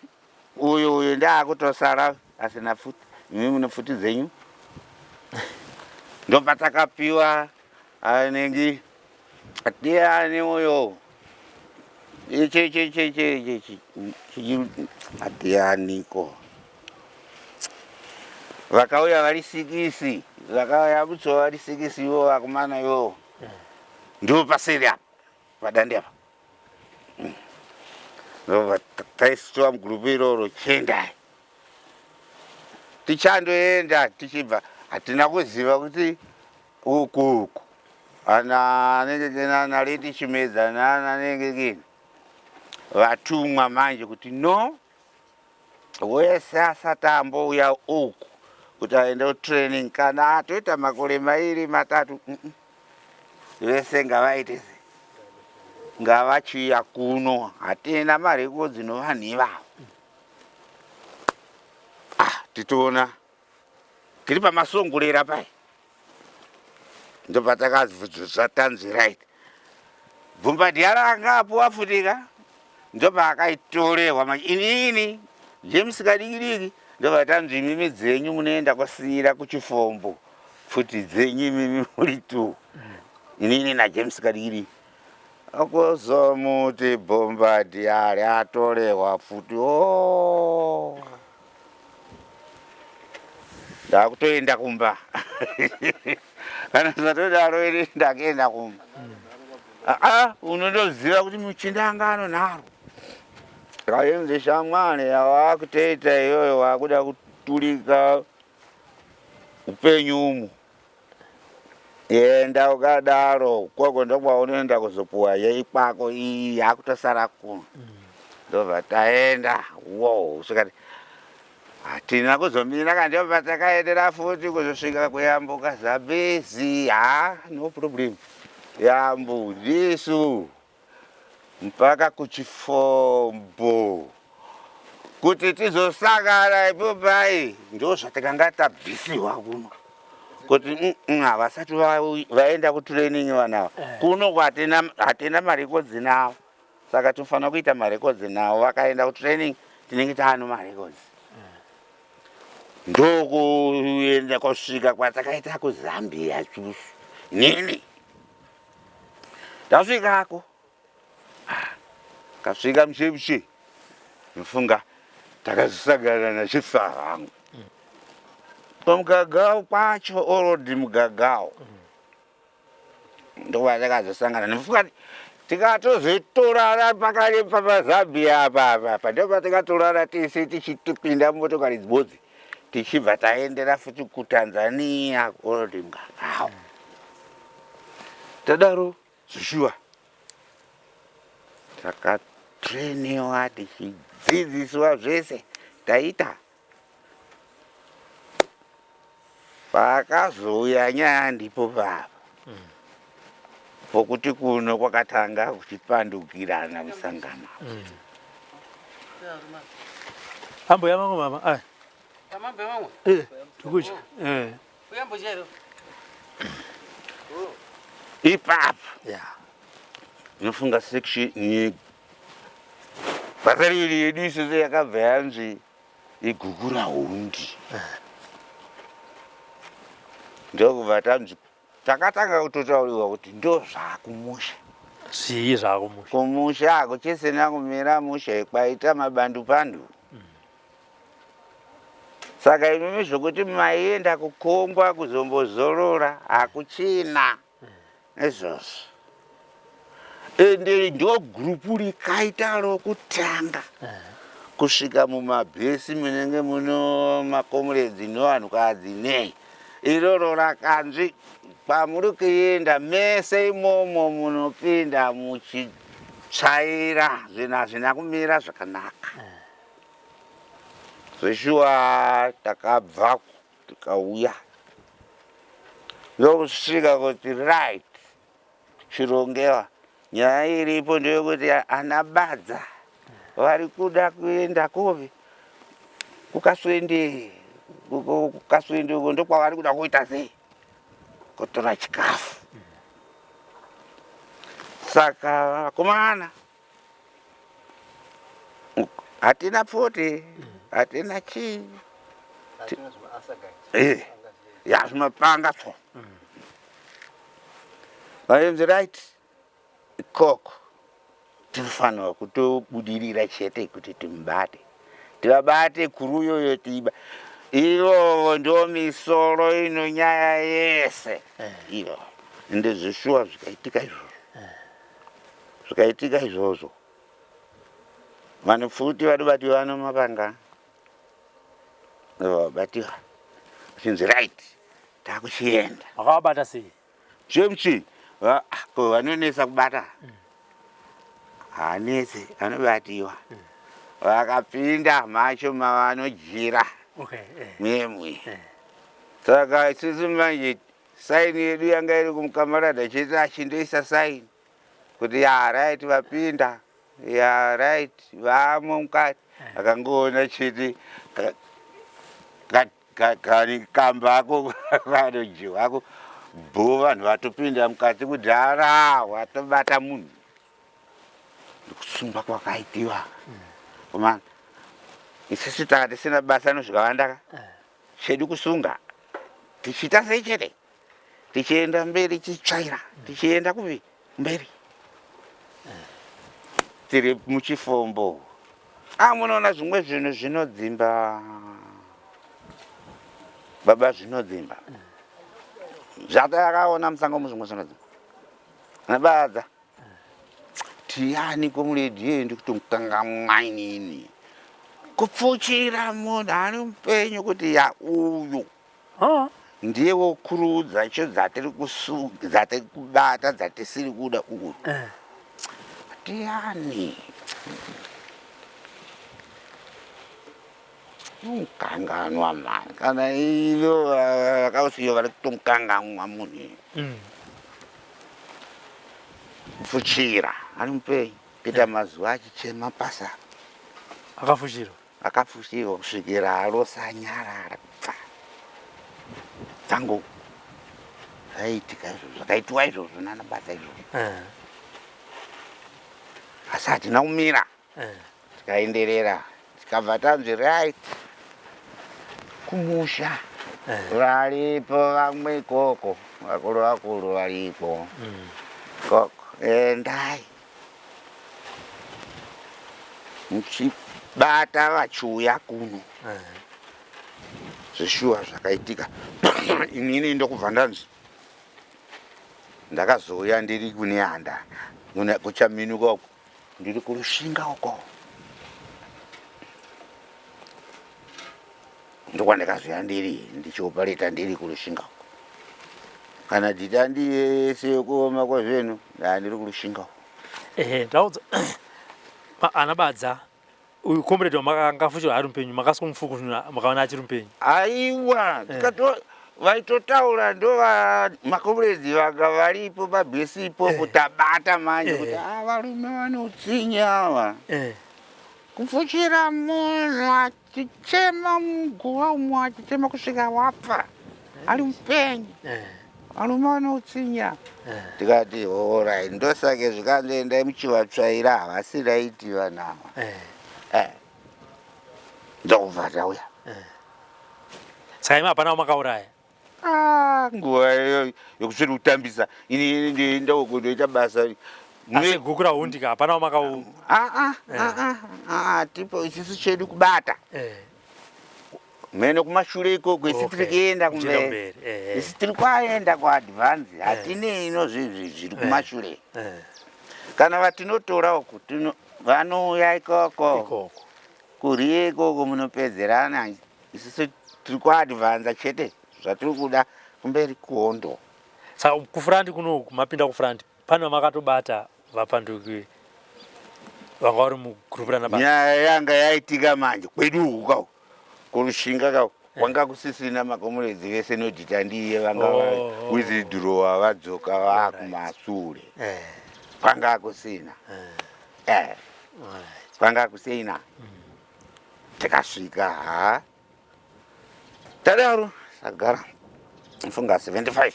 uyu uyu ndaakutosara asina pfuti imi mune pfuti dzenyu ndopatakapiwa anenge ndiani uyo ndianiko vakauya vari sikisi vakauya butso vari sikisi ivo vakomana ivovo ndipo paseri apa. Padande apa. Ndobva taiswa mugurupu iroro, chiendai. Tichandoenda tichibva hatina kuziva kuti uku uku ana anenge kena Leti Chimedza nana anenge kena vatumwa manje kuti no wese asati ambouya uku kuti aende kutraining kana atoita makore mairi matatu vese ngavaite se ngavachiuya kuno hatina marekodzi novanhu ivavo. Ah, titoona tiri pamasongorera pai ndobva takabvunzwa tanzi right bvumbadhiya ranga apuwa futika ndobva akaitorehwa manje inini James kadikidiki ndobva tanzi imimi dzenyu munoenda kusiyira kuchifombo pfuti dzenyu imimi muri two inini naJames kadikidiki akozomuti bhombadhiyari atorehwa pfuti o oh. Ndakutoenda kumba kana zvatodaro ini ndakuenda kumba. Aa unondoziva kuti muchinda anga anonharo kaenzi shamwari yawakutoita iyoyo wakuda kutulika upenyu umu enda ukadaro koko ndokwaunoenda kuzopuwa yeikwako iyi yakutosara kuno. Ndobva taenda wo svikati hatina kuzomira ka ndobva takaendera futi kuzosvika kuyambuka Zambezi. Ha, no problem, yambu ndisu mpaka kuchifombo kuti tizosangana ipo pai ndo zvatakanga tabvisiwa kuno kuti havasati vaenda kutraining vanava kuno hatina marekodzi navo saka tinofanira kuita marekodzi navo. Vakaenda kutraining tinenge taano marekodzi. Ndokuenda kusvika kwatakaita kuZambia chusu nini ndasvikako kasvika mushe ndofunga takazosangana nachifa vangu pamugagao kwacho orodi mugagao ndopatakazosangana ndofunga tikatozotorara pakare papaZambia apa apa apa ndopatikatorara tese tichipinda mumotokari dzibodzi tichibva taendera futi kuTanzania orodi mugagao tadaro zvishuwa takatreniwa tichidzidziswa zvese taita. Pakazouya nyaya ndipo papa pokuti kuno kwakatanga kuchipandukirana musangano. Ambuya mangu mama. Ai. Eh, tukucha. Eh. Ipapo Yeah. nofunga section bhatariri yedu isusu yakabva yanzi igukura hundi ndokubva tanzi takatanga kutotaurirwa kuti ndo zvakumusha. Zvii zvakumusha? Kumusha hakuchisina kumira mushe kwaita mabandu pandu. Saka imimi zvokuti maienda kukongwa kuzombozorora hakuchina izvozvo. Ende ndo gurupu rikaita rokutanga kusvika mumabhesi munenge muno makomuredzi nevanhukadzi nei iroro rakanzi kwamuri kuenda mese imomo munopinda muchitsvaira zvinhu hazvina kumira zvakanaka. Zveshuwa takabva tikauya ndokusvika kuti right chirongewa nyaya iripo ndeyekuti ana Badza vari kuda kuenda kuvi kukaswende kukaswende uko ndokwavari kuda kuita sei kutora chikafu saka vakomana hatina pfuti hatina chii ya zvimapanga so vaenzi right ikoko tinofanirwa kutobudirira chete kuti timubate tivabate kuru iyoyo tiba ivovo ndo misoro ino nyaya yese iyo ende zveshuwa zvikaitika izvozvo. Zvikaitika izvozvo, vanopfuti vanobatiwa nomapanga, vabatiwa vachinzi right, takuchienda. Makavabata sei? Chemuchi ko vanonetsa kubata? Haanetse, anobatiwa. Vakapinda macho mavanojira Okay. Muye muye. Saka isusu manje saini yedu yanga iri kumukamarada chete, achindoisa saini kuti ya right, vapinda, ya right, vamo mukati. Akangoona chete kani kambako vanojiwako bho, vanhu vatopinda mukati kudhara, watobata munhu. Ndikusungwa kwakaitiwa komana. Isusu taka tisina basa nozvikawanda ka, chedu kusunga, tichiita sei chete, tichienda mberi, tichitsvaira, tichienda kupi mberi, tiri muchifombo. A, munoona zvimwe zvinhu zvinodzimba, baba, zvinodzimba zvatakaona musango muzvimwe zvinodzimba nabadza tiyani komuredhiyo ndikutomukangamwa inini, kupfuchira munhu ari mupenyu kuti ya uyu ndiye wokurudza cho dzatiri kusuga, dzatiri kubata, dzatisiri kuda uyu. Tiyani mukanganwa mani, kana ivo vakausiyo vari kutomukanganwa munhu. Kupfuchira ari mupenyu, kuita mazuva achichema pasa. Akafushirwa. Akafushirwa kusvikira arosanyarara pfa dzangu. Zvaiitika izvozvo, zvakaitiwa izvozvo nana basa izvozvo. Asi hatina kumira. Tikaenderera, tikabva tanzi right, kumusha. Varipo vamwe ikoko, vakuru vakuru varipo ikoko, endai muchibata vachiuya kuno. Zveshuwa zvakaitika, inini ndokubva ndanzi ndakazouya ndiri kuNehanda, kuChaminuka uko, ndiri kuRushinga uko, ndokwandakazoya ndiri ndichiopareta ndiri kuRushinga uko. Kana dhitandi yese yekuoma kwezvinhu, ndaa ndiri kuRushinga uko. Ehe, ndaudza ana Badza, uyu comrade wamakanga fuchirwa ari mupenyu, makasikomufukunura makaona achiri mupenyu? Aiwa. Tikato vaitotaura ndo makomrades vanga varipo pabhesi ipopo. Tabata manje kuti a varume vane utsinye ava, kupfuchira munhu achichema muguva umo, achichema kusvika wafa ari mupenyu. Varume vane utsinye ava. Tikati alright, ndosake zvikanzi endai muchivatsvaira, havasi right vanhu ava. Ndokubva tauya. Saka imi hapana wamakauraya? Ah, nguva iyo yokusviri kutambisa, ini ndokundoita basa. Asi guku rahundika hapana wamakau Ah, ah, ah, ah, ah, tipo isusu chedu kubata mene kumashure ikoko, isi tiri kuenda Kuchienda kumberi. Kumberi. Isi tiri kwaenda kuadvance, hatinei nozvizvi zviri kumashure. Kana vatinotora uku, vanouya ikoko. Ikoko. Kuriye ikoko munopedzerana, isusu tiri kuadvanza chete, zvatiri kuda kumberi kuhondo. Saka kufront kunoku, mapinda kufront, pane vamakatobata vapanduki vanga vari mugrupu rana Basa? Nyaya yanga yaitika manje kwedu uku kau kuRushinga kau, kwanga kusisina makomuredzi vese nodhita ndiye vanga withdrawa, vadzoka vakumasure. Kwanga kusina, kwanga kusina. Tikasvika, ha, tadaro sagara mfunga 75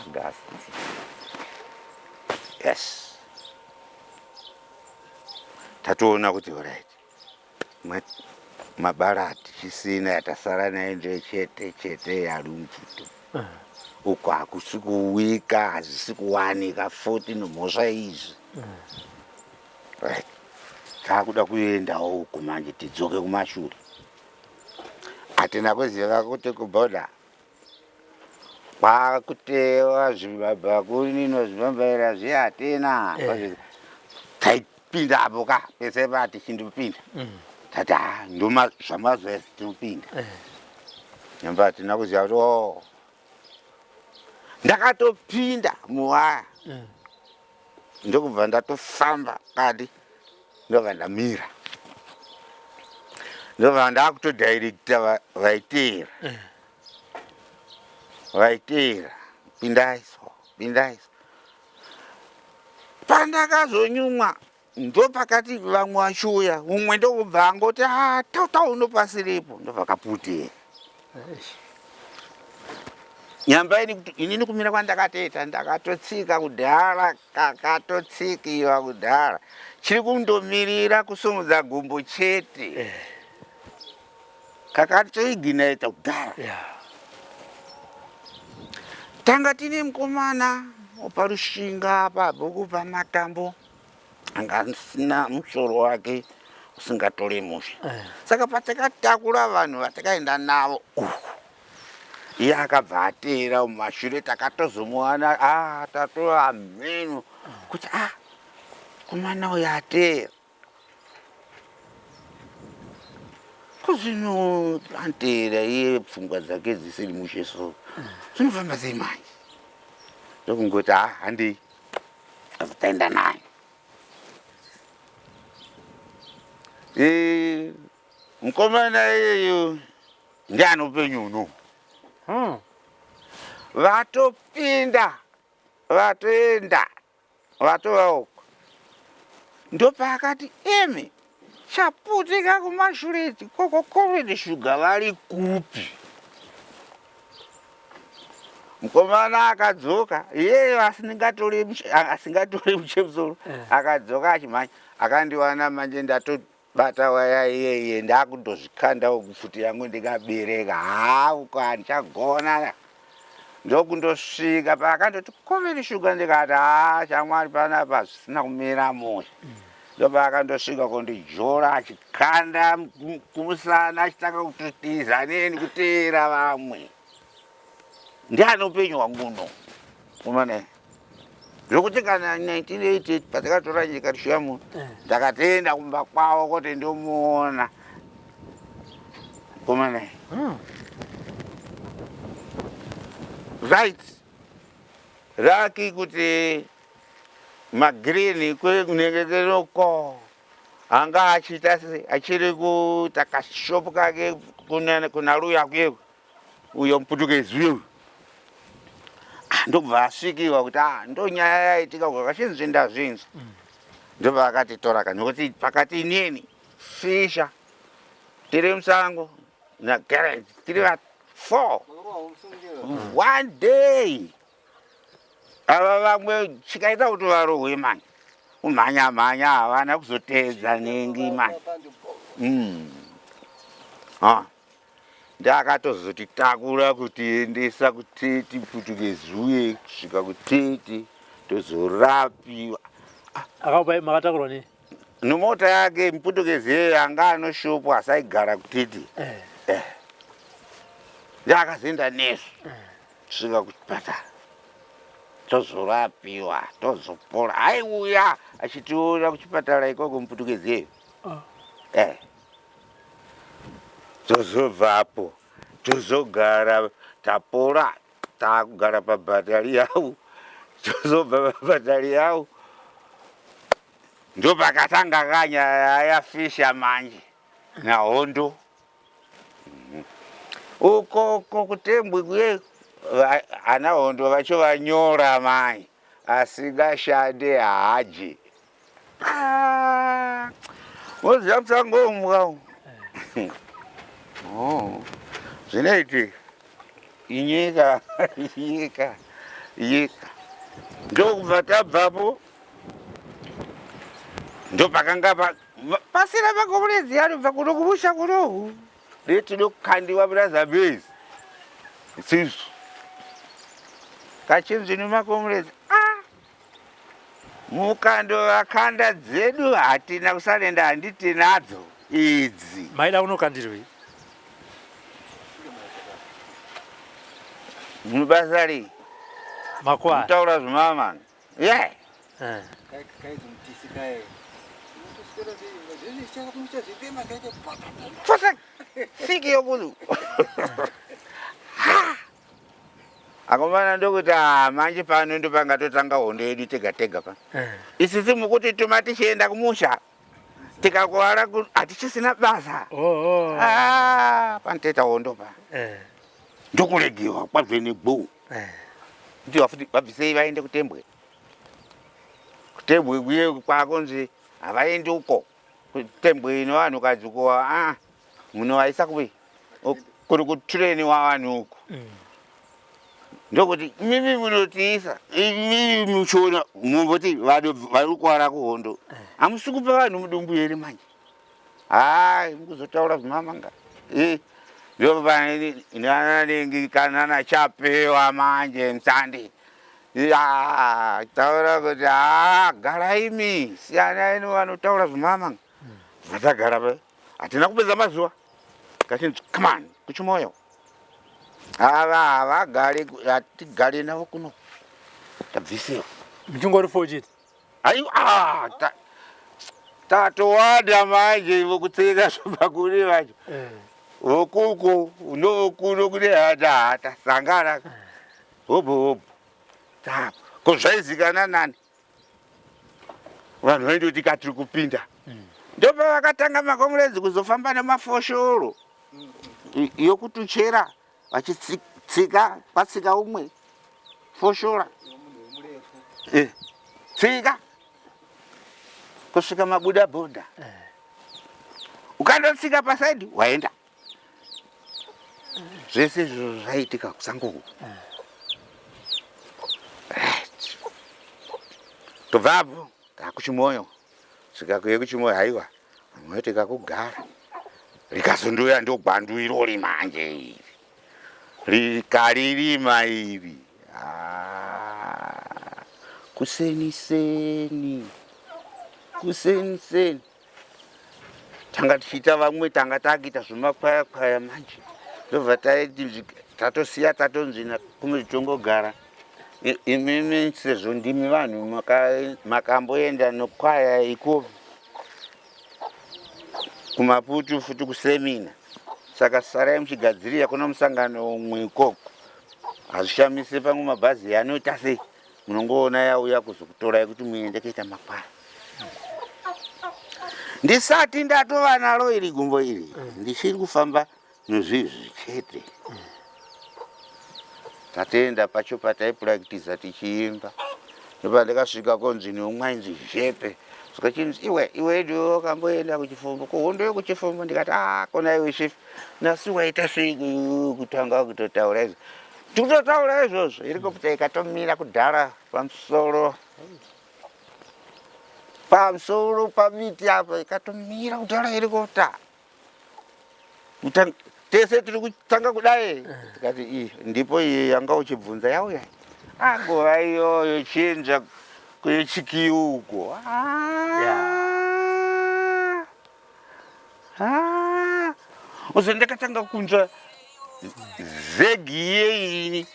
August, yes. Tatoona kuti alright, mabara hatichisina, yatasara nayo ndechete chete yarumvuto uko, hakusi kuwika, hazvisi kuwanika futi nomhosva izvi. Right, taakuda kuendawo uku manje, tidzoke kumashure. Hatina kuziva kuti kubhodha Kwakutewa zvimabhakunino zvimambaira zviya hatina. Eh. Taipindapo ka pese patichindopinda. Tati ha ndoma zvamazuva ese tinopinda. Eh. Nyamba hatina kuziva kuti o ndakatopinda muwaya. Ndokubva ndatofamba kadi ndobva ndamira. Ndobva ndakutodhairekita vaiteera. Vaiteera pindai so pindai so. Pandakazonyumwa ndopakati vamwe vachiuya umwe ndokubva angoti ah taunopasiripo ndobva kaputira. Nyamba ini inini kumira kwandakatoita ndakatotsika kudhara kakatotsikiwa kudhara chiri kundomirira kusumudza gumbo chete Eh. Kakatoiginaita kudhara. Yeah. Tanga tine mukomana waparushinga pabhuku pamatambo anga asina musoro wake usingatore mushe. Eh. Saka patakatakura vanhu vatakaenda navo uku iye akabva ateera mumashure takatozomuwana ah, tatova mheno kuti ah komana uyu ateera Ko zvino anteera iye pfungwa dzake dzisiri mushe so zvinofamba sei manje? Ndokungoti ha handei taenda naye. Eh, mukomana iyeyu ndiani upenyu uno? Vatopinda vatoenda vatova uko ndopaakati imi chaputika kumashure ichi koko covid shuga vari kupi mukomana akadzoka iyeyo asingatore muchemusoro Eh. akadzoka achimhanya akandiwana manje ndatobata waya iyeye ndakundozvikandawo kupfuti yangu ndikabereka hauko handichagona ndokundosvika paakandoti covid shuga ndikati haa shamwari panapa zvisina kumira mushe ndopaakandosvika kundijora achikanda kumusana achitanga kutotiza neni kuteera vamwe ndiani upenyu hwangu uno umane zvokuti kana 1988 patakatora nyika tichiuya muno Eh. ndakatoenda kumba kwavo kuti ndomuona komana Right raki kuti magreen kwekunengekeroko anga achiita se achiri kuita kashopu kake kuna luya kuye uyo muputukezi uyo Ah, ndobva asvikiwa kuti ah ndo nyaya yaitika uko kachinzi ndazvinzwa ndobva akatitora ka nokuti pakati inini fisha tiri musango nagarage tiri va 4 one day ava vamwe chikaita kuti varohwe mani kumhanya mhanya havana kuzoteedza nengi mani Ah. Ndakatozotitakura kutiendesa kuteti putukezi uye kusvika kuteti tozorapiwa. Akakupai makatakurwa nei? Nomota yake muputukezi yeye anga anoshopu asaigara kuteti. Eh. Eh. Ndakazoenda nesu kusvika kuchipatara. Tozorapiwa, tozopora. Aiuya achitiona kuchipatara ikoko muputukezi yeyo. Ah. Eh. Tozobvapo tozogara tapora takugara pabhatari yavo tozobva pabhatari yavo ndopakatanga kanyaya yafisha manje nahondo ukoko kutembwe kuye ana hondo vacho vanyora mai asingashande haadye Ah, woziva musango umu umu Oh, zvinoitika inyika inyika inyika ndokubva tabvapo ndopakanga pasina makomuredzi anobva kuno kumusha kunoku ndetinokandiwa muna zambezi isusu kachinzi nemakomuredzi ah mukandovakanda dzedu hatina kusarenda handiti nadzo idzi Maida kunokandirwei? Munobasa rei? Makwara. Mutaura zvimama. Yeah. Eh. Fose siki yomunhu. Akomana ndokuti ah, manje pano ndopangatotanga hondo yedu tega tega pa. Eh. Isisi mukuti tuma tichienda kumusha tikakuwara hatichisina basa. Oh, oh. Ah, panotoita hondo pa. Eh. Ndokuregewa kwabve negbu. Eh. Kuti vafuti vabvisei vaende kuTembwe. KuTembwe kuye kwakunzi havaendi uko. KuTembwe ino vanhukadzi uko ah munovaisa kupi? Kuri kutureniwa vanhu uko. Ndokuti mimi munotiisa imimi muchiona mumboti vanhu vari kukwara kuhondo. Hamusi kupa vanhu mudumbu here manje? Hayi mukuzotaura zvimamanga. Eh. Ndopananenge kana nachapewa manje musande. Ya, taura kuti haa garai imi siyanai nevanotaura zvimamanga. Vatagara pa hatina kupedza mazuva. Kachinzi come on kuchimoyo. Ava havagari hatigari navo kuno. Tabvisiwa. Muchingori four chete. Aiwa ah, tatowanda manje vokutseka zvobva kune vacho. Eh. Vokuko novokuno kune hata hata sangana. Hobho hobho. Tapa. Ko zvaizikana nani? Vanhu vaindoti katiri kupinda. Ndopavakatanga makomuredzi kuzofamba nemafoshoro. Yokutuchera vachitsika patsika umwe foshora. Eh. Tsika kusvika mabuda bhodha. Ukandotsika pasaidi waenda. Zvese izvo zvaitika kusango uku. Right. Tobvapo takuchimoyo. Svika kuye kuchimoyo haiwa. Moyo tikakugara. Rikazondoya ndogwandu irori manje iri. Rikaririma iri. Ah, kuseni seni. Kuseni seni. Tanga tichiita vamwe tanga takuita zvemakwaya kwaya manje. Ndobva taiti tatosiya tatonzi kumwe tongogara. Imimi sezvo ndimi vanhu makamboenda nokwaya iko kuMaputo futi kusemina. Saka sarai muchigadzirira kuna musangano umwe ikoko. Hazvishamise pamwe mabhazi anoita sei munongoona yauya kuzokutorai kuti muende kuita makwaya. Ndisati ndatova naro iri gumbo iri ndichiri kufamba nezvizvi chete. Tatoenda pacho pataipuraktisa tichiimba. Ndopandakasvika konzi neumwe ainzi Zhepe. Saka chinzi iwe iwe ndiwe wakamboenda kuchifumbu kuhondo yekuchifumbu ndikati ah kona iwe chief nhasi waita sei kutanga kutotaura izvo. Tikutotaura izvozvo helicopter ikatomira kudhara pamusoro pamusoro pamiti apa ikatomira kudhara helicopter. Tese tiri kutanga kudai tikati iyi ndipo iyi yanga uchibvunza yauya. Ah, nguva iyoyo chinja kuyechikiyu uko. Yeah. Ah. Uzo ndakatanga kunzwa zegi yeini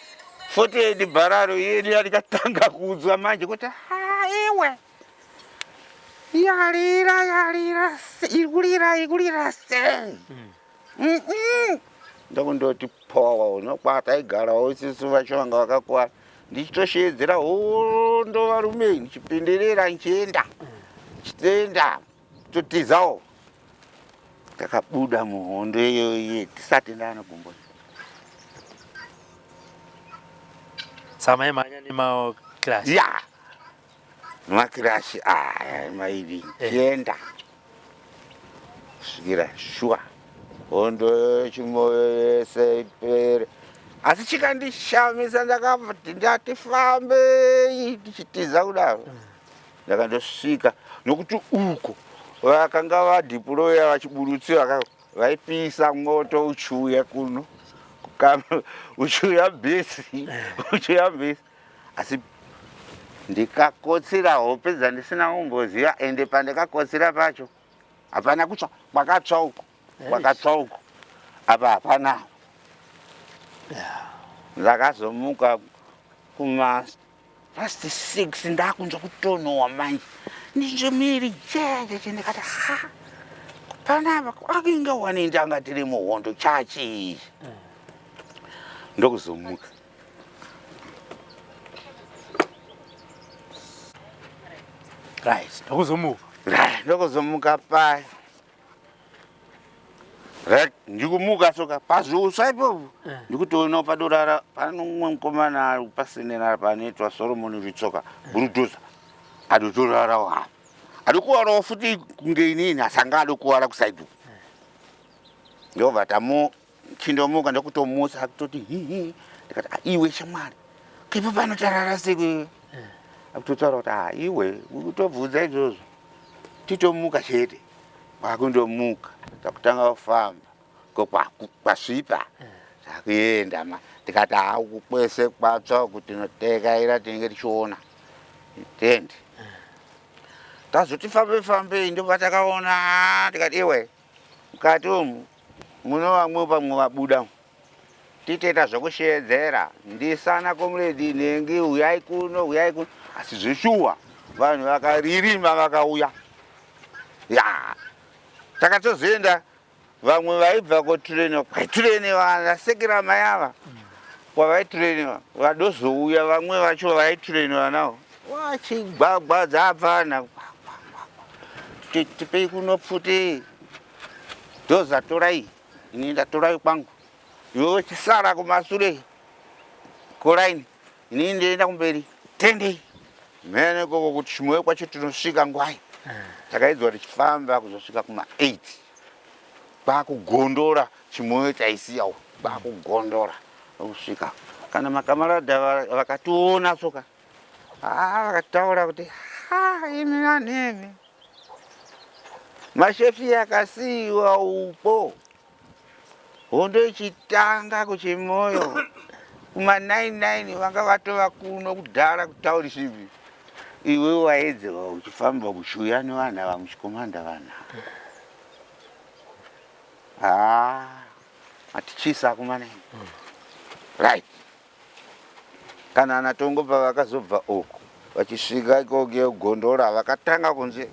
48 bhararo yedu yandikatanga kunzwa manje kuti ah, iwe yarira yarira ikurira ikurira sei. Ndokundoti powa unokwataigarawo isusu vacho vanga vakakuwara ndichitosheedzera hondo varume ndichipindirira ndichienda ndichitoenda totizawo. Takabuda muhondo iyoyi tisati ndana gumbo. Saka maimhanya nemaclash. Ya makirashi aya mairi chienda kusvikira shuwa hondo yechimoyo yese ipere. Asi chikandishamisa ndakati ndati fambei ndichitiza kudaro. Ndakandosvika nokuti uko vakanga vadhiploya vachiburutsiwa vaipisa moto uchiuya kuno uchiuya bhesi uchiuya bhesi. Asi ndikakotsira hope dzandisina kumboziva ende pandakakotsira pacho hapana kutsva kwakatsva uko kwakatsva uko apa hapana. Ndakazomuka kuma past 6 ndakunzwa kutonowa manje ndizvomiri jejeje ndikati ha panapa kwakinge wani ndanga tiri muhondo chachi ndokuzomuka. Right, ndokuzomuka. Right, ndokuzomuka paya. Right, ndikumuka soka pazviuswa ipopo eh. Ndikutoona padorara pane umwe mukomana ari pasenera panoitwa Solomon Ritsoka bulldozer adotorarawo apa adikuwarawo futi kunge inini asanga adokuwara kusaidi uku. Ndobva tamu chindomuka ndokutomusa akutoti hihi ndikati ah, iwe shamwari kipo pano tarara sei eh. Akutotaura kuti ah, iwe ukutobvunza izvozvo titomuka chete kwakundomuka takutanga kufamba kwasvipa takuenda ma tikati haa uku kwese kwatsva uku tinotekaira tinenge tichiona tende tazoti fambe fambei ndopatakaona tikati iwe mukati umu muno vamwe pamwe vabuda titoita zvokusheedzera ndisana comrade nhengi huyai kuno huyai kuno asi zveshuwa vanhu vakaririma vakauya ya takatozoenda vamwe vaibva kotureniwa kwaitureniwa vasekera mai ava kwavaitureniwa vadozouya vamwe vacho vaitureniwa nawo wachigwagwadza apfana tipei kuno pfuti doza torai ini ndatorai kwangu iwe chisara kumasure kuraini ini ndienda kumberi tendei mhene koko kuti chimoyo kwacho tinosvika ngwai eh. Takaidzwa tichifamba kuzosvika kuma 8 kwakugondora chimoyo taisiya uku kwakugondora kusvika kana makamaradha vakationa soka ah, vakataura kuti ha imi vanhu imi mashefi akasiyiwa upo hondo ichitanga kuchimoyo kuma 99 vanga vatova kuno kudhara kutaurisipi iwe waedzewa uchifamba uchiuya nevanhu ava muchikomanda vanhu haa matichisa akomana right kana ana tongo pavakazobva uku vachisvika ikoko gondora vakatanga kunzi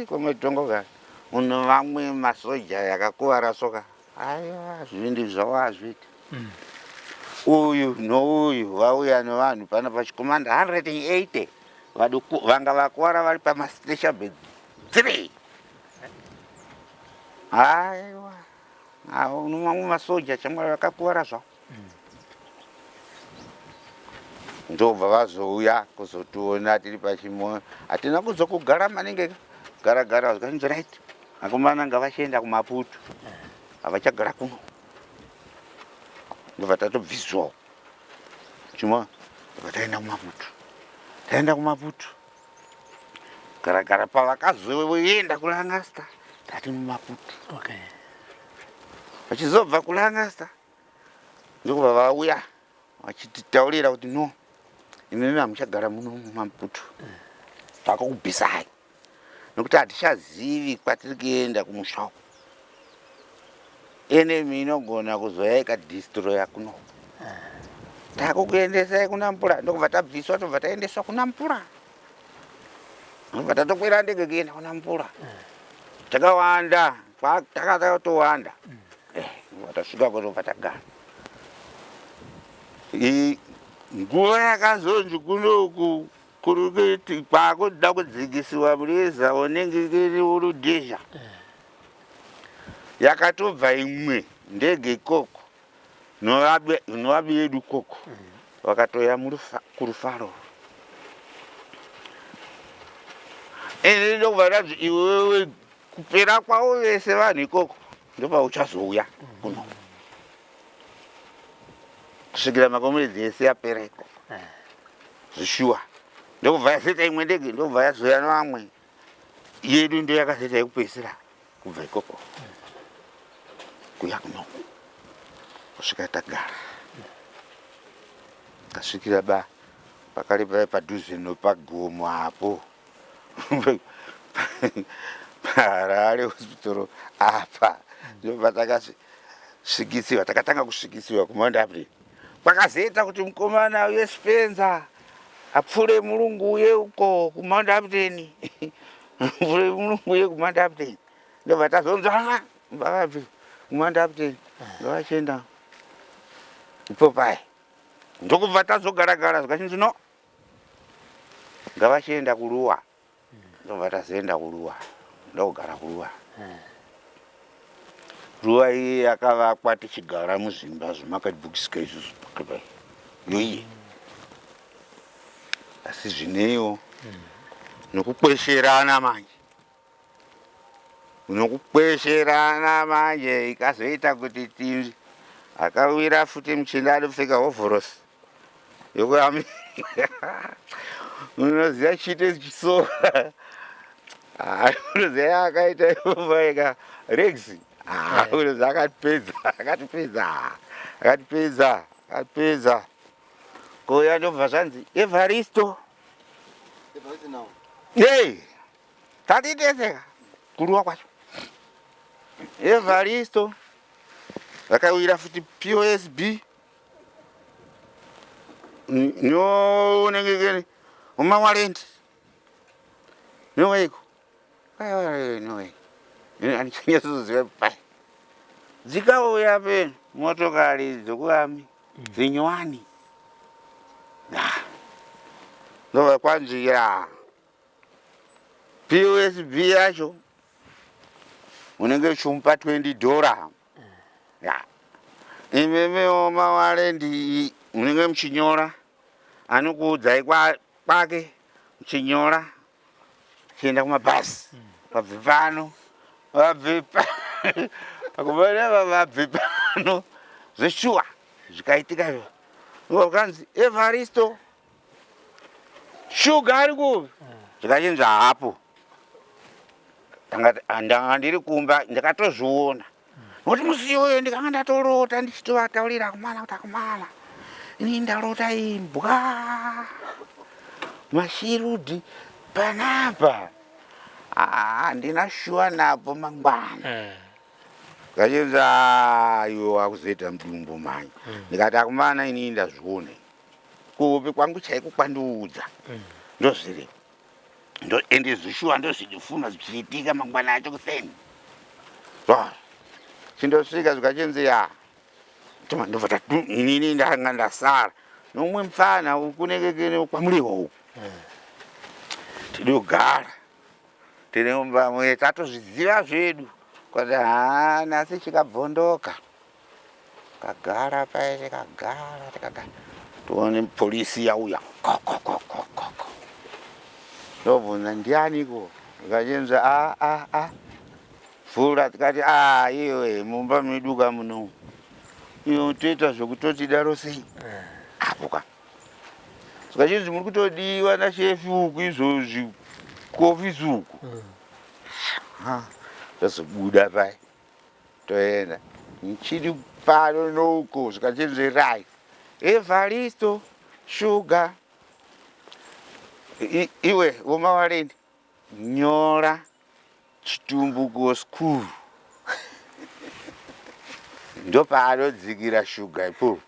kwematongo ka muno vamwe masoja yakakuvara soka aiwa zvivindi zvavo hazviiti mm. Uyu nouyu vauya nevanhu pana pachikomanda 180 vanga vakuvara vari pamastrecha bed 3 aiwa uno mamwe masoja chamwari vakakuvara zvavo ndobva vazouya kuzotiona tiri pachimoyo hatina kuzokugara maningi gara gara zvikanzi right akomana ngavachienda kumaputo havachagara kuno ndobva tatobviswawo chimoyo ndobva taenda kumaputo taenda kumaputo gara gara pavakazoenda kulangasta tati mumaputo okay. Vachizobva kulangasta ndokubva vauya vachititaurira kuti no imimi hamuchagara muno mumaputo takakubvisai nekuti hatichazivi kwatiri kuenda kumusha uku enemy inogona kuzoya ikadistroya kuno takukuendesai kuna mpura ndokubva tabviswa tobva taendeswa kuna mpura ndokubva tatokwira ndege kuenda kuna mpura takawanda takatowanda eh, tasvika kotobva tagara nguva yakazonzi kunoku kuri kuiti kwakuda kudzikisiwa mureza unenge iri urudhizha yakatobva imwe ndege ikoko novabi yedu ikoko vakatoya kurufaro ende ndokubva ndanzi iwewe kupera kwavo vese vanhu ikoko ndopauchazouya kuno kusvikira makomuredzi ese apera ikoko eh. Zvishuwa ndokubva yazoita imwe ndege ndokubva yazouya nevamwe yedu ndo yakazoita yekupedzisira kubva ikoko kuya kuno kusvika tagara tasvikira ba pakare paya padhuze nopagomo apo paharare hospital apa ndopatakasvikisiwa takatanga kusvikisiwa kumount april. Kwakazoita kuti mukomana uye Spencer apfure murungu uye uko kuMount Hampden. Apfure murungu uye kuMount Hampden. Ndobva tazonzwa vabve kuMount Hampden ngavachienda ipo paye. Ndokubva tazogaragara zvikachinzi no ngavachienda kuRuwa. Ndobva tazoenda kuRuwa ndokugara kuRuwa. Ruwa iyi yakavakwa tichigara muzvimba zvemakadhibhokisi isusu pakadai yoiye asi zvineiwo nokukwesherana manje nokukwesherana manje ikazoita kuti ti akawira futi muchinda anopfeka hovhorosi yokuami unoziva chiite chisora unoziva akaita ivovaika rex unoziva akatipedza akatipedza akatipedza akatipedza kouya ndobva zvanzi evaristo ei tatiteseka kuruwa kwacho evaristo vakawira futi posb nonengekene umawarendi noweiko noweiko andichanyatsoziva pai dzikauya peno motokari dzokuami dzinyowani ndobva kwanzi ya posb yacho unenge uchimupa 20 dollar ya imimiwo mawarendi munenge muchinyora anokuudzai kwake muchinyora chienda kumabhasi vabve pano vabve vabve pano zveshuwa zvikaitika izvo kanzi evaristo shuga ari kupi zvikachinzi haapo ndanga ndiri kumba ndakatozviona nokuti musi iyoyo ndikanga ndatorota ndichitovataurira akomana kuti akomana ini ndarota imbwa mashirudhi panapa handina shuwa napo mangwana eh. kachinzi iwe wakuzoita mudumbu mhanya hmm. ndikati akomana ini ndazviona kuhope kwangu chaiko kwandiudza mm. ndozviri ende zvishuwa ndozvidifuna zvichiitika mangwana acho kuseni chindosvika zvikachinzi ya ndobva inini ndanga ndasara nomumwe mupfana kunenge kwamurewa uku mm. tidogara tiri mumba muye tatozviziva zvedu kuti haa nhasi chikabvondoka kagara paye tikagara tikagara tione polisi yauya kokokokokoko ndobvunza ndianiko ndikachinzi a a a vhura tikati a iwe mumba medu ka muno iyo toita zvekutoti daro sei eh. apo ka zvikachinzi muri kutodiwa nashefi uku izvozvi kuofisi uku mm. zvazobuda paye toenda nchiri pano nouko zvikachinzi rai evharisto shuga iwe womawareni nyora chitumbuko school ndopaanodzikira shuga ipopo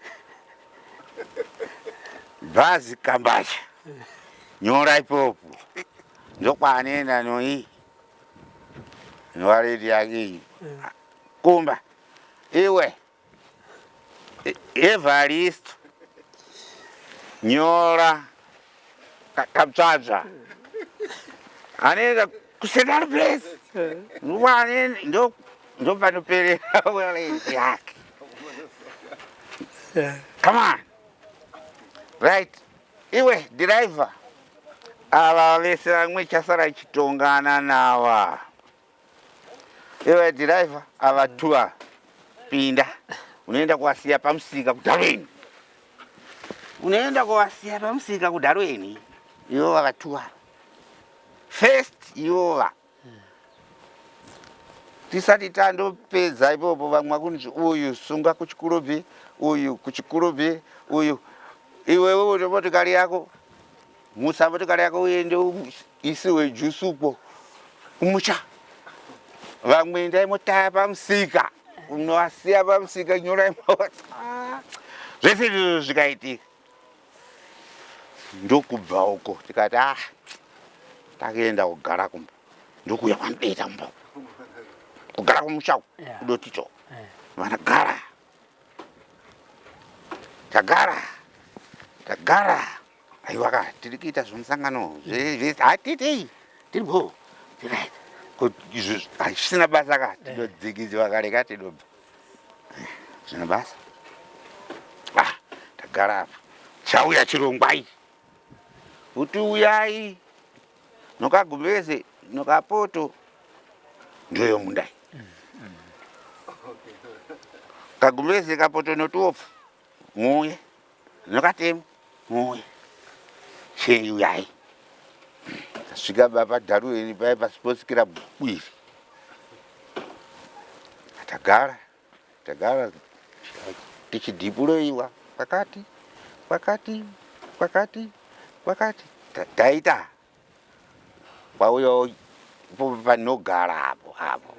bhazi kambacha nyora ipopo ndokwaanoenda noi Nwareti yake iyi. Kumba. Iwe. Evaristo. Nyora. Katsvatsva. Anoenda kuCentral Place. Ndo ndopanoperera wallet yake. Come on. Right. Iwe driver. Ava vese vamwe chasara chitongana nawa. Iwe driver ava tua pinda unoenda kuwasiya pamusika kuDarwin. Unoenda kuwasiya pamusika kuDarwin. Ivo vavatua. First ivo tisati tandopedza ipopo vamwe vakunzi uyu sunga kuchikurubhi uyu kuchikurubhi uyu iwewe une motikari yako mutsa motikari yako uende isiwe jusi uko kumusha vamwe endai motaya pamusika unovasiya pamusika nyorai ah, Zvese izvozvo zvikaitika ndokubva uko tikati ah takuenda kugara kumba ndokuuya kwandideta kumba kugara kumusha uko kudotito vana gara tagara tagara aiwa ka tiri kuita zvemusangano zvese hatitei tiri bho zvisina basa ka tinodzikidziwa kare ka tinobva zvina basa ah, tagara apa chauya chirongwai kuti uyai nokagumbeze nokapoto ndoyo mundai kagumbeze kapoto notuopfu muuye nokatemu muuye cheyuyai tasvika baba dharuweni paye pasports club iri tagara tagara tichidhipuroiwa kwakati kwakati kwakati kwakati taita kwauyawo panogara apo apo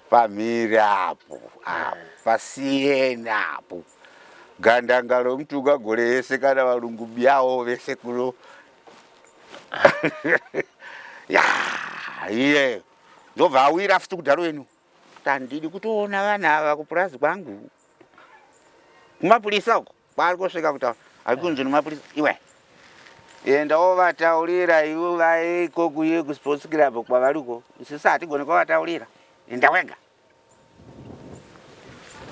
pamhiri apo apo pasiyeni apo gandanga romutuka gore yese kana varungu biyawo vese kuno ya iye ndobva awira futi kudharo wenu tandidi kutoona vanhu ava kupurazi kwangu kumapurisa uko kwaari kusvika kutaura ari kunzi nemapurisa iwe enda wovataurira ivo vaiko kuye kusports club kwavari uko isusu hatigone kwavataurira enda wega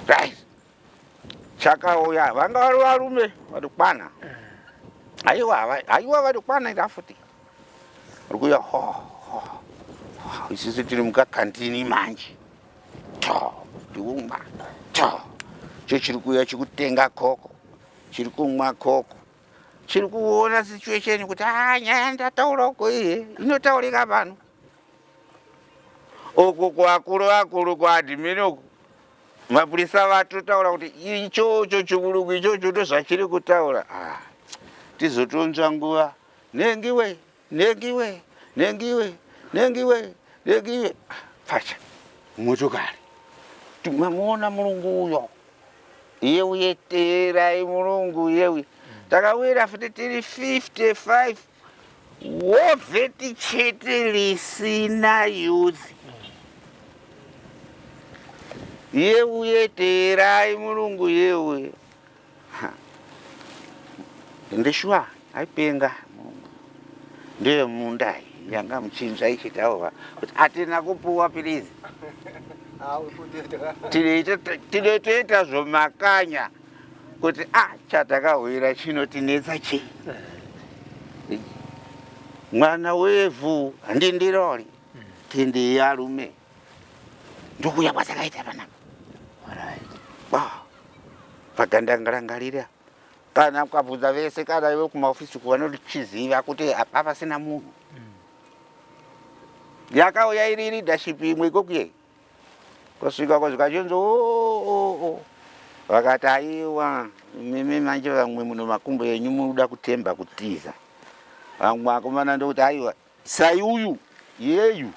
right chakauya vanga vari varume varikwana aiwa aiwa varikwana ita futi uri kuya ho ho isusu tiri mukakantini manje to tikumwa to cho chiri kuuya chikutenga koko chiri kumwa koko chiri kuona situation kuti ah nyaya ndataura uko iye inotaurika pano uku kuakuru akuru kuadmin uku mapurisa vatotaura kuti ichocho chivurungu ichocho ndozvachiri kutaura ah, tizotonzwa nguva nengiwe Nengiwe, nengiwe, nengiwe, nengiwe. Pfacha, motokari. Mamuona mulungu uyo. Iye uye teerai mulungu iye uye. Takawira futi tiri 55 wovheti chete risina yuzi. Iye uye teerai mulungu iye uye. Ende shuwa aipenga ndiyo munda yanga muchinzva ichitaurwa kuti hatina kupuwa pirizi tinotoita zvomakanya kuti a ah, chatakahwira chinotinetsa chii mwana wevhu handindirori tende yarume ndokuya kwatakaita panapa pagandangarangarira kana ukabvunza vese kana iwe kumaofisi vanochiziva kuti apa pasina munhu mm. yakauya iri leadership imwe ikokuye kusvika kusvika chinzi oh, oh, oh. vakati aiwa mimi manje vamwe muno makumbo enyu munoda kutemba kutiza vamwe akomana ndokuti aiwa Saiuyu yeyu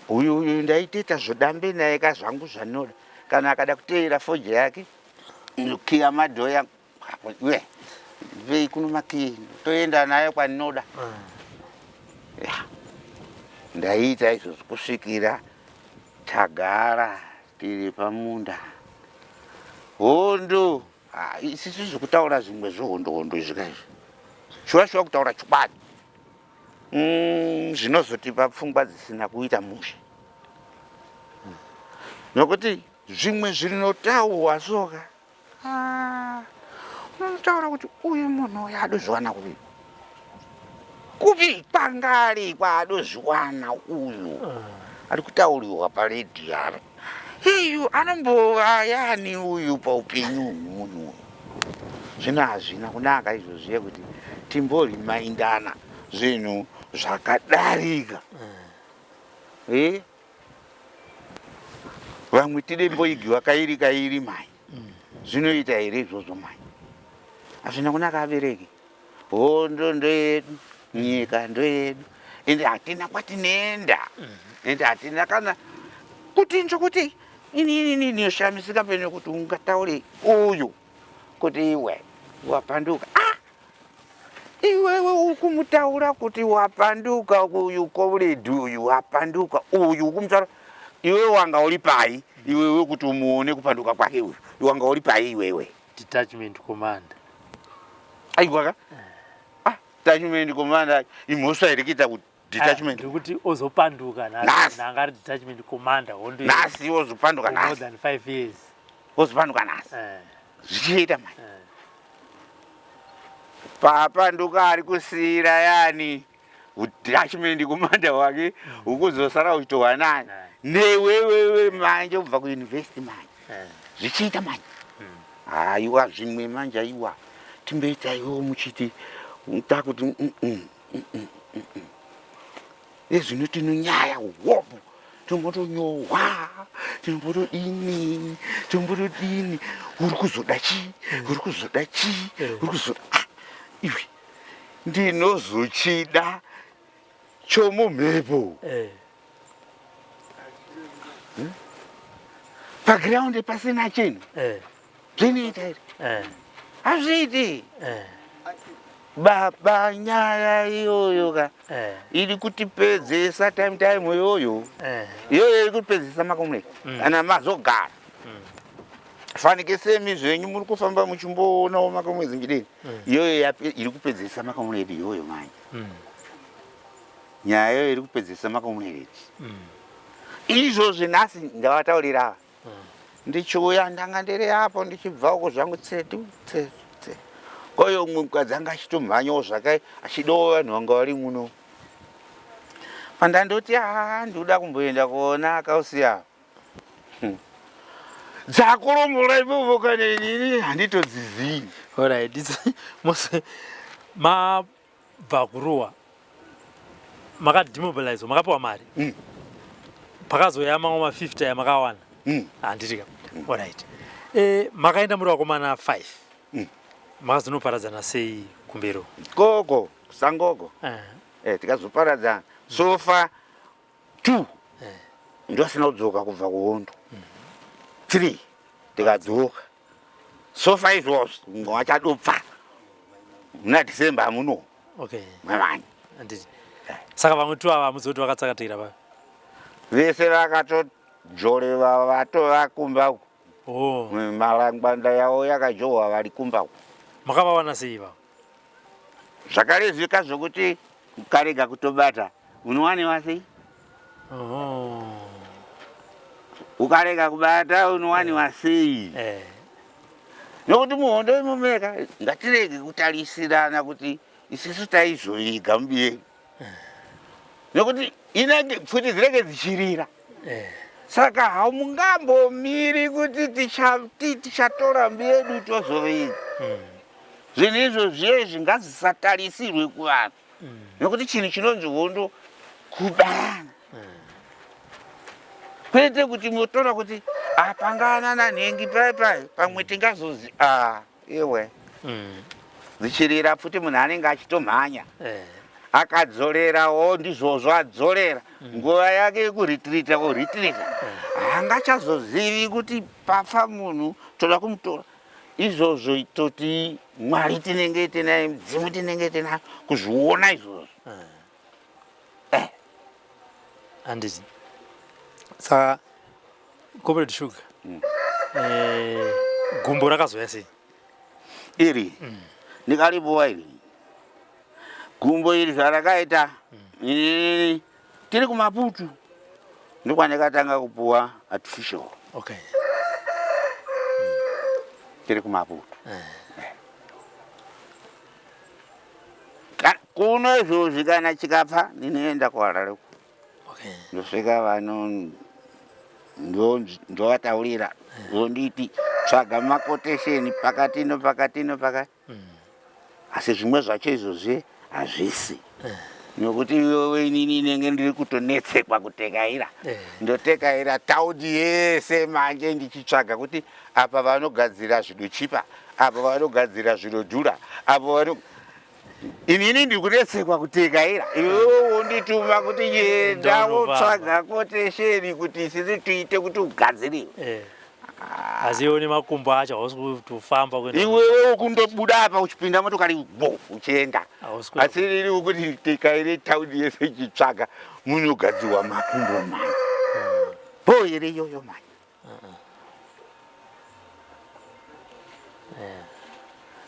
uyu uyu ndaitoita zvodambe naye ka zvangu zvanoda kana akada kuteera foja yake kiya madhoya we vei kuno makiyi toenda naye kwandinoda ya ndaiita izvozvo kusvikira tagara tiri pamunda hondo ah, isisu zvekutaura zvimwe zvehondo hondo izvi kaizvi shuwa shuwa kutaura chokwadi mm, zvinozotipa pfungwa dzisina kuita mushe nokuti zvimwe zvinotaurwa soka ah, unotaura kuti uyu munhu uyu adozviwana kupi kupi kwangari kwaadozviwana uyu ah. ari kutauriwa paredhiyo ano iyu anombova yani uyu paupenyu munhu uyu Zvino hazvina kunaka izvozviye kuti timborimaindana zvinhu zvakadarika mm. eh? Vamwe tide mboigiwa kairi kairi mai mm. Zvinoita here izvozvo mai? Hazvina kunaka abereki. Hondo ndoyedu, nyika ndoyedu, ende hatina kwatinoenda mm. Ende hatina kana kuti nzvokuti inini ndinoshamisika pene kuti ungataure uyu. Kuti iwe wapanduka. Ah! Iwewe uri kumutaura kuti wapanduka uyu comrade uyu wapanduka uyu ukumutaura iwewe wanga uri pai iwewe kuti umuone kupanduka kwake uyu wanga uri pai iwewe. Detachment commander. Aiwa ka? Ah, detachment commander imhosva here kuita kuti detachment? Ndikuti ozopanduka nhasi nanga ari detachment commander hondo. Nhasi ozopanduka nhasi. More than 5 years. Ozopanduka nhasi. Eh. Zvichiita manje. Eh. Papanduka ari kusiira yani detachment commander wake ukuzosara uchitohwa nani? Newewewe manje ubva kuuniversity manje. Eh. Zvichiita manje. Haiwa zvimwe manje aiwa timboita iwo muchiti takuti ezvino tinonyaya hopo tombotonyohwa tombotodini tombotodini uri kuzoda chii uri kuzoda chii uri kuzoda ah, iwe ndinozochida chomumhepo eh. Hmm? Pagiraundi pasina chinhu eh. Zvinoita here? Eh. Hazviiti. Baba nyaya iyoyo ka iri kutipedzesa time time iyoyo iyoyo iri kutipedzesa makomre kana mazogara fanike semi zvenyu muri kufamba muchimboonawo makomwedzi muchidini iyoyo iri kupedzesa makomredi iyoyo manje Nyaya iyoyo iri kupedzesa makomunireti. Mm. Izvozvi nhasi ndavataurira ava. Mm. Ndichiuya ndanga ndiri apo ndichibva uko zvangu tsetu tsetu tsetu. Koyo umwe mukadzi anga achitomhanyawo zvakai achidawo vanhu vanga vari muno. Pandandoti haa ndikuda kumboenda kuona akausiya. Hmm. Dzakoromora ipopo kana inini handitodzizivi. Alright. Ma bva kuruwa makademobilizwa makapiwa mari mm. pakazouya mamwe ma 50 aya makawana mm. handiti ka mm. alright e, makaenda muri vakomana 5 mm. makazonoparadzana sei kumberi koko sangoko uh. eh, tikazoparadzana mm. sofa 2 eh. ndosina kudzoka kubva kuhondo mm. 3 tikadzoka So far izvozvo mumwe wachadopfa muna December muno. Okay. Mavani. Handiti. Saka vamwe tu ava hamuzoti vakatsakatikira papi? Vese vakatojoreva vatova kumba uko. Oh. Malangwanda yavo yakajohwa vari kumba uko. Makavawana sei ivavo? Zvakarezvika zvokuti ukarega kutobata unowaniwa sei? Oh. Ukarega kubata unowaniwa eh. sei? Eh. Nokuti muhondo imomeka ngatirege kutarisirana kuti isisu taizoiga mubiyedu. Eh. Nokuti inenge pfuti dzinenge dzichirira. Eh. Saka hamungambomiri kuti tichatora mbi yedu tozoviga. Zvinhu izvo zviye zvingazisatarisirwe kuvanhu nekuti chinhu chinonzi hondo kubayana kwete kuti motora kuti apangana nanhengi pai pai pamwe tingazozi a iwe dzichirira futi munhu anenge achitomhanya eh. akadzorerawo ndizvozvo adzorera nguva yake yekuritirita oritirita haangachazozivi kuti pafa munhu toda kumutora Izvozvo toti Mwari tinenge tinaye, mudzimu tinenge tinayo kuzviona izvozvo. Eh. Handiti. Saka Comrade Sugar. Mm. Eh, gumbo rakazouya sei? Iri. Mm. Ndikaribowa iri. Gumbo iri zvarakaita. Mm. Eh, tiri kumaputu ndokwandakatanga kupuwa artificial okay. Tiri kumaputu eh. Kuno izvozvi kana chikapfa ndinoenda kuharare okay. Ndosvika vano ndovataurira eh. Vonditi tsvaga makotesheni pakati no pakati no pakati Asi zvimwe zvacho izvozvi hazvisi eh. Nokuti iwewe inini inenge ndiri kutonetsekwa kutekaira eh. Ndotekaira taundi yese manje ndichitsvaga kuti apa vanogadzira zvinochipa apa vanogadzira zvinodhura apa vano inini ndiri kunetsekwa kutekaira iwewe wondituma kuti yenda wotsvaga kotesheni kuti isisi tiite kuti ugadziriwe eh. Asi iwe nemakumbo acho hausi kutofamba kuenda. Iwewe kundobuda apa uchipinda motokari bo uchienda. Hausi kuenda. Asi riri kuti tikaire tauni yese ichitsvaga munogadzirwa makumbo manje. Bo here iyoyo manje.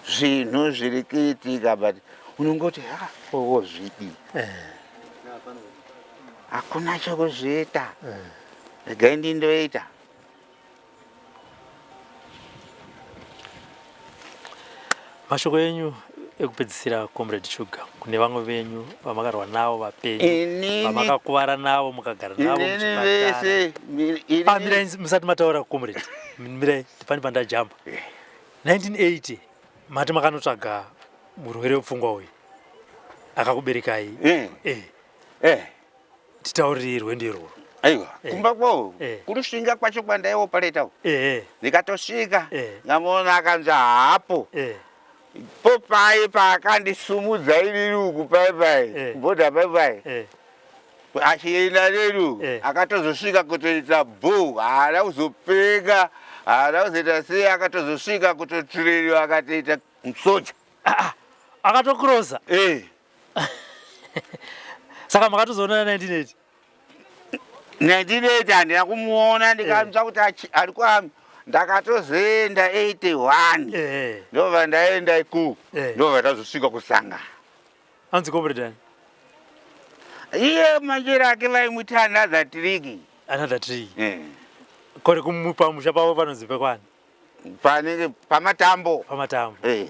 Zvinhu zviri kuitika but unongoti ha wozvidii. Hakuna chokuzviita. Regai ndindoita. Mashoko enyu ekupedzisira Comrade Sugar kune vamwe venyu vamakarwa navo vapenyu vamakakuvara navo mukagara navo muchipatara. Ah, mirai musati mataura Comrade. Mirai pane pandajamba. 1980 mati makanotsvaga murwere wepfungwa uyu akakuberekai. Eh. Eh. Eh. Titaurire rwendo irworwo. Aiwa, Eh. kumba kwawo Eh. kurusvinga kwacho kwandaiopaleta uko. Eh. Ndikatosvika Eh. ndamuona akanzi haapo. Eh. Po paye paakandisumudza inini uku pai pai Eh. kubhodha pai pai Eh. achienda neni Eh. akatozosvika kutoita bhoo haana kuzopenga haana kuzoita sei akatozosvika kutotireriwa akatoita musoja. Ah, ah. Akatokrosa. Eh. Saka makatozoonana 1980. 1980 handina kumuona ndikanzwa kuti ari kuami ndakatozoenda 81 Eh. ndobva ndaenda ikoko Eh. ndobva tazosvika kusangana. Anzi Comrade ani? Iye manjera ake vaimuti another trick. Another trick. Eh. Kore kumupa musha pavo panonzi pekwani? Panenge pamatambo. Pamatambo. Eh.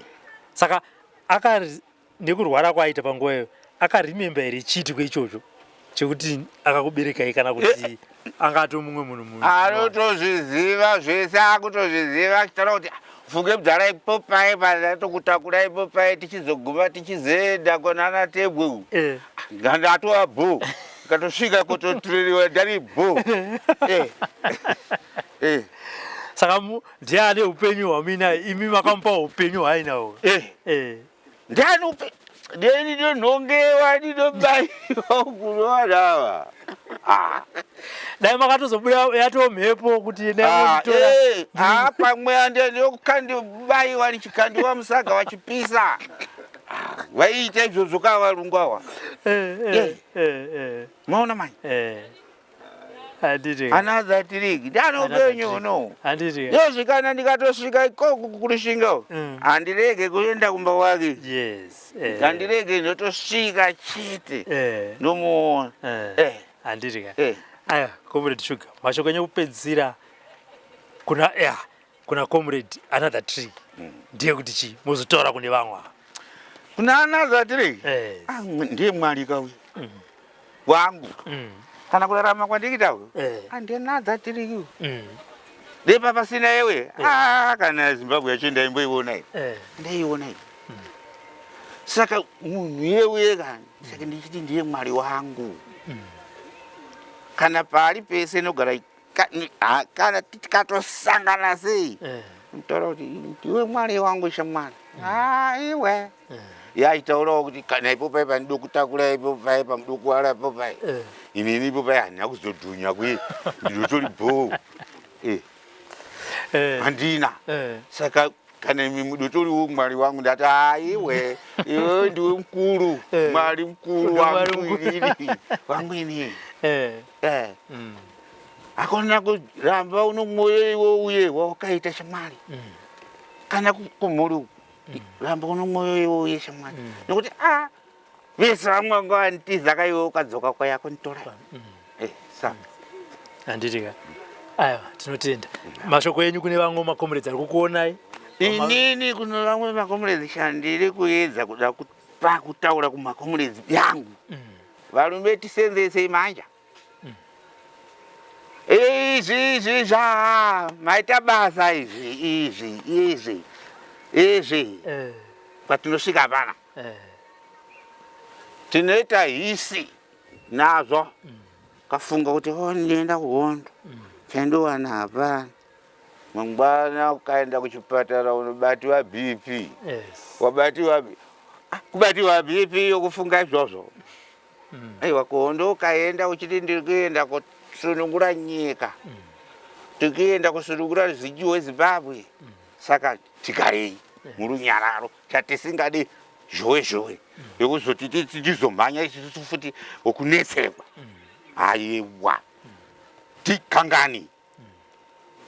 Saka aka nekurwara kwaaita panguva iyo akaremember here chiitiko ichocho chekuti akakuberekai kana kuti anga ato mumwe munhu munhu Anotozviziva zvese akutozviziva achitaura kuti funge mudhara ipo paye pandatokutakura ipo paye tichizoguma tichizoenda konana tebwe uku. Eh. Ndatova bho ndikatosvika kutotireriwa ndari bho. Eh. Eh. Saka ndiye ane upenyu hwamuinaye imi makamupa upenyu hwaainahwo. Eh. Eh. Ndiani upe ndini ndinongewa ndinobaiwa kurowana ava. Ah. Dai makatozobuda yatoo mhepo kuti dai Ah, monditora. eh, ah, pamwe ndokandibaiwa ndichikandiwa musaga vachipisa. Ah, vaiita izvozvo ka varungu awa. Eh, eh, Eh. eh, eh. Maona manje? Eh. Handiti. Another trick. Ndiani upenyu uno? Handiti. Yozvi kana ndikatosvika ikoko kurushinga uko, handirege kuenda kumba kwake. Yes. Eh. Handirege ndotosvika chete. Eh. Ndomuona. Eh. Eh. Handiti ka. Eh. Aya, Comrade Sugar, mashoko enyu ekupedzisira kuna yeah, kuna Comrade Another Tree. Ndiye kuti chii? Mozotaura kune vamwe ava. Kuna Another Tree? Eh. Ah, ndiye Mwari ka uyu. Wangu. Kana kurarama kwandikuita uku. Eh. Ah, ndiye Another Tree uyu. Ndipo pasina iwe. Ah, kana Zimbabwe yacho ndaimboiona iyi. Eh. Ndaiona iyi. Saka munhu iye kani. Saka ndichiti ndiye Mwari wangu. Kana pari pese inogara kana tikatosangana sei. Mtaura kuti ndiwe Mwari wangu shamwari. Ah, iwe. Yaitaurawo kuti kana ipo pai pandokutakura ipo pai pamudokuwara ipo pai. Inini ipo pai handina kuzodhunya kuye. Ndinotori bhoo. Eh. Handina. Saka kana imi mudotoriwo Mwari wangu ndati ah, iwe iwe ndiwe mukuru. Mwari mukuru wangu inini. Wangu inini. Eh. Hakuna kuramba uno mwoyo iwe uye wakaita shamwari. Kana kumhuri uku. Ramba uno mwoyo iwe uye shamwari. Nekuti ah vese vamwe vanga vanitiza ka iwe ukadzoka kwaya kunditora. Eh, saka. Handiti ka. Aiwa, tinotenda. Mashoko enyu kune vamwe makomrades ari kukuonai. Inini kune vamwe makomrades chandiri kuedza kuda kupa kutaura kumakomrades yangu. Varume tisenzesei manja. Izvi izvi zva maita basa izvi izvi izvi izvi. Patinosvika hapana. Tinoita hisi nazvo. Kafunga kuti oh, ndienda kuhondo. Chandowana hapana. Mangwana ukaenda kuchipatara unobatiwa BP. Yes. Wabatiwa kubatiwa BP yokufunga izvozvo. Aiwa kuhondo ukaenda uchiti ndiri kuenda kusunungura nyika. Tikuenda kusunungura ruzhinji hweZimbabwe. Saka tigarei murunyararo chatisingadi zhowe zhowe yekuzoti tichizomhanya isusu futi wekunetsekwa. Aiwa. Tikangani.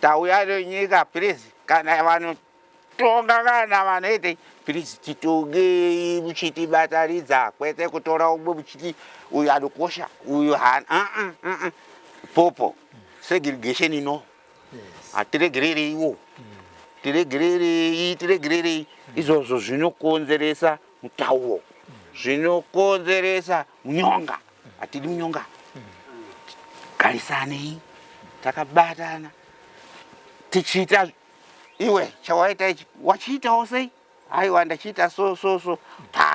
Tauya nenyika please kana vanotonga kana vanoite please titongei muchitibatanidza kwete kutora umwe muchiti uyu anokosha uyu haana uh -uh, uh -uh. Popo segregation ino hatiregerereiwo tiregererei tiregererei izvozvo zvinokonzeresa mutauro zvinokonzeresa munyonga hatidi munyonga garisanei takabatana tichiita iwe chawaita ichi wachiitawo sei aiwa ndachiita so so so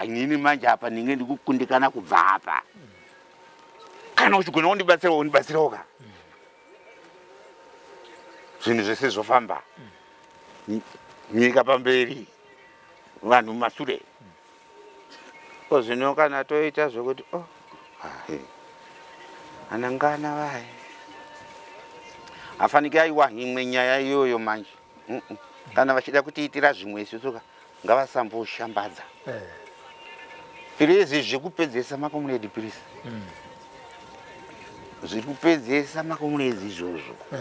inini manje apa ndinge ndikukundikana kubva apa kana uchigona kundibatsira undibatsirawo ka zvinhu zvese zvofamba nyika pamberi vanhu mumasure ko zvino kana toita zvekuti oh anangana vaye hafaniki aiwa imwe nyaya iyoyo manje kana vachida kutiitira zvimwe isusu ka ngavasamboshambadza eh. pirizi zvekupedzesa makomunedi pirizi mm. zviri kupedzesa makomunedi izvozvo eh.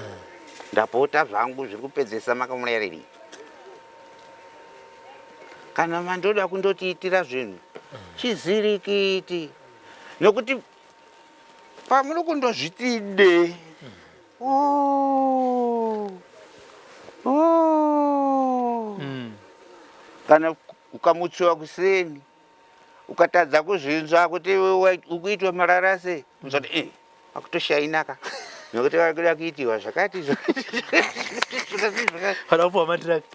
ndapota zvangu zviri kupedzesa makomunedi kana mandoda kundotiitira zvinhu mm. chizirikiti nokuti pamuri kundozvitide mm. Oh. Oh. Mm. Kana ukamutsiwa kuseni ukatadza kuzvinzwa kuti ukuitwa marara sei unzoti eh, akutoshainaka nokuti vari kuda kuitiwa zvakati zvakati kupuwa matiraki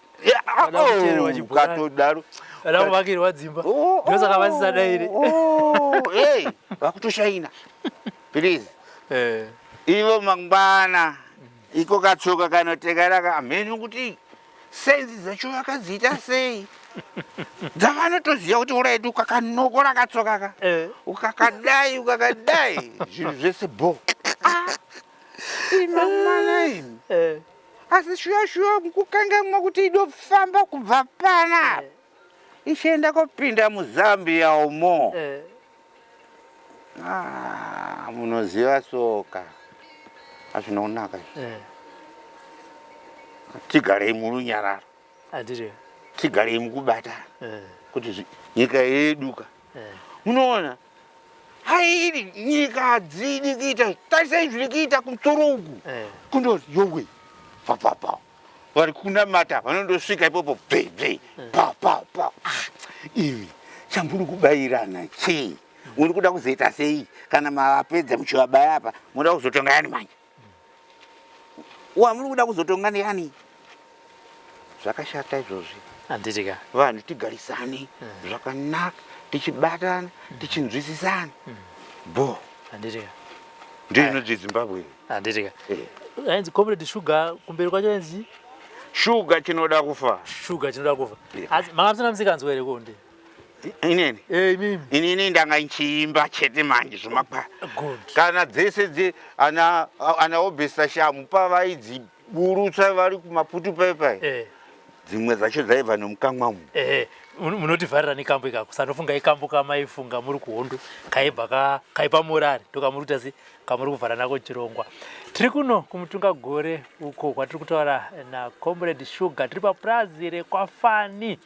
ukatodaro kana kuvakirwa dzimba oh, ndosaka vasisadaire oh, vakutoshaina please eh. Ivo mangwana iko katsoka kanotekera kamheno kuti senzi dzacho vakadziita sei dzavanotoziva kuti uraiti ukakanokora katsoka ka eh. ukakadai ukakadai zvinhu zvese bo ah, imamwana imi eh. Asi shuwa shuwa kukangamwa kuti idofamba kubva pana eh. ichienda kopinda muzambia umo eh. Ah, munoziva soka hazvina kunaka eh. Tigarei murunyararo tigarei mukubata eh. Kuti nyika yedu ka eh. Munoona haidi nyika hadzidi kuita tarisai zviri kuita kumusoro uku kundoti yowe papapa vari kunamata vanondosvika ipopo bve bve pa pa pa ah, imi chamuri kubayirana chii muri kuda kuzoita sei kana mavapedza muchivabaya apa moda kuzotonga yani manje wamuri kuda kuzotonga ndiyani zvakashata izvozvi handiti ka vanhu tigarisane hmm. zvakanaka tichibatana hmm. tichinzwisisana hmm. bo handiti ka ndiyo inonzi zimbabwe handiti ka eh. Ainzi Comrade Sugar kumberi kwacho ainzi Shuga chinoda kufa. Shuga chinoda kufa. Asi manga musina musikanzwa here konde? Inini. Eh imimi. Inini ndanga nchiimba chete manje zvemakwa. Good. Kana dzese dze ana ana obesa shamu pavaidzi burutsa vari kumaputu paipai. Eh. Dzimwe dzacho dzaibva nomukamwa umu. Eh. Munotivharira nekambo ikako. Sanofunga ikambo kamaifunga muri kuhondo kaibva ka kaipa morari ndokamuri kuita sei? Kamuri kuvhara nako chirongwa. Tiri kuno kumutunga gore uko kwatiri kutaura naComrade Sugar. Tiri papurazi rekwaFani.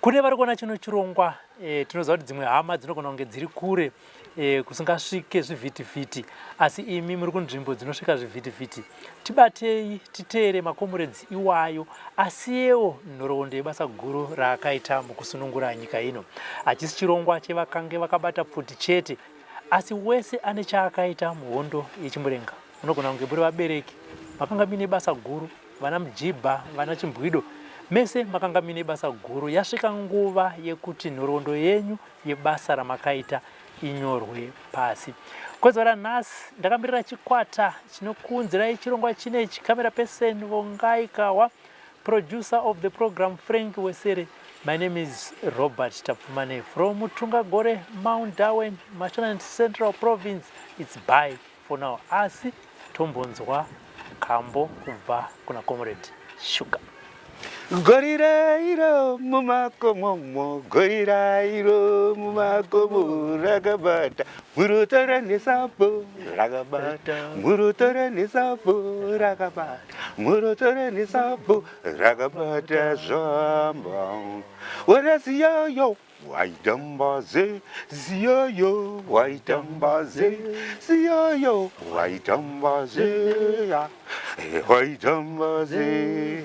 Kune vari kuona chino chirongwa e, tinoziva kuti dzimwe hama dzinogona kunge dziri kure e, kusingasvike zvivhitivhiti, asi imi muri kunzvimbo dzinosvika zvivhitivhiti. Tibatei titeere makomuredzi iwayo asiyewo nhoroondo yebasa guru raakaita mukusunungura nyika ino. Hachisi chirongwa chevakange vakabata pfuti chete, Asi wese ane chaakaita muhondo yeChimurenga, munogona kunge muri vabereki, makanga muine basa guru, vana Mujibha, vana Chimbwido, mese makanga muine basa guru. Yasvika nguva yekuti nhoroondo yenyu yebasa ramakaita inyorwe pasi. Kwezuva ranhasi ndakamirira chikwata chinokuunzirai chirongwa chinechi, camera person Vongai Kahwa, Producer of the program Frank Wesere. My name is Robert Tapfumane from Mutungagore, Mount Darwin, Mashonaland Central Province. It's bye for now. Asi tombonzwa Kambo kubva kuna Comrade Sugar. Gorira iro mumakomomo, gorira iro mumakomo, rakabata murotora nesapo, rakabata murotora nesapo, rakabata murotora nesapo, rakabata zvamba. Wena ziyoyo waitambaze, ziyoyo waitambaze, ziyoyo waitambaze, waitambaze.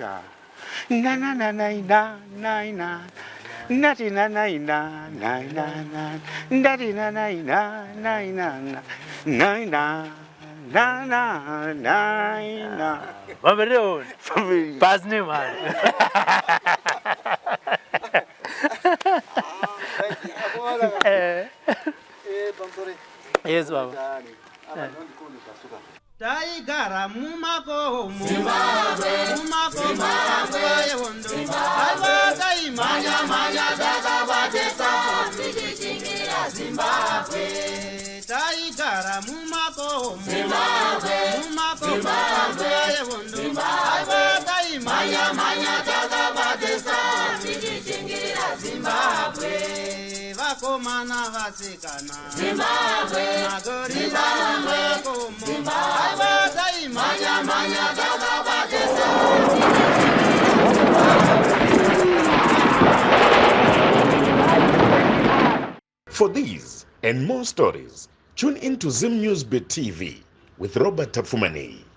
Na na na na na na na nati na na na na na na ndati na na na na na na na na na na na. Vamberewo pasi nemhari. Yes baba. Taigara mumakomo, mumakomo, nguva yehondo. Aiwa taimhanya mhanya takabatesa tichichingirira Zimbabwe. Taigara mumakomo, mumakomo, nguva yehondo. Aiwa taimhanya mhanya takabatesa tichichingirira Zimbabwe. Vakomana vasikana, Zimbabwe, magorira mumakomo. Aiwa taimhanya mhanya takabatesa. For these and more stories, tune in to Zim News Bit TV with Robert Tapfumaneyi.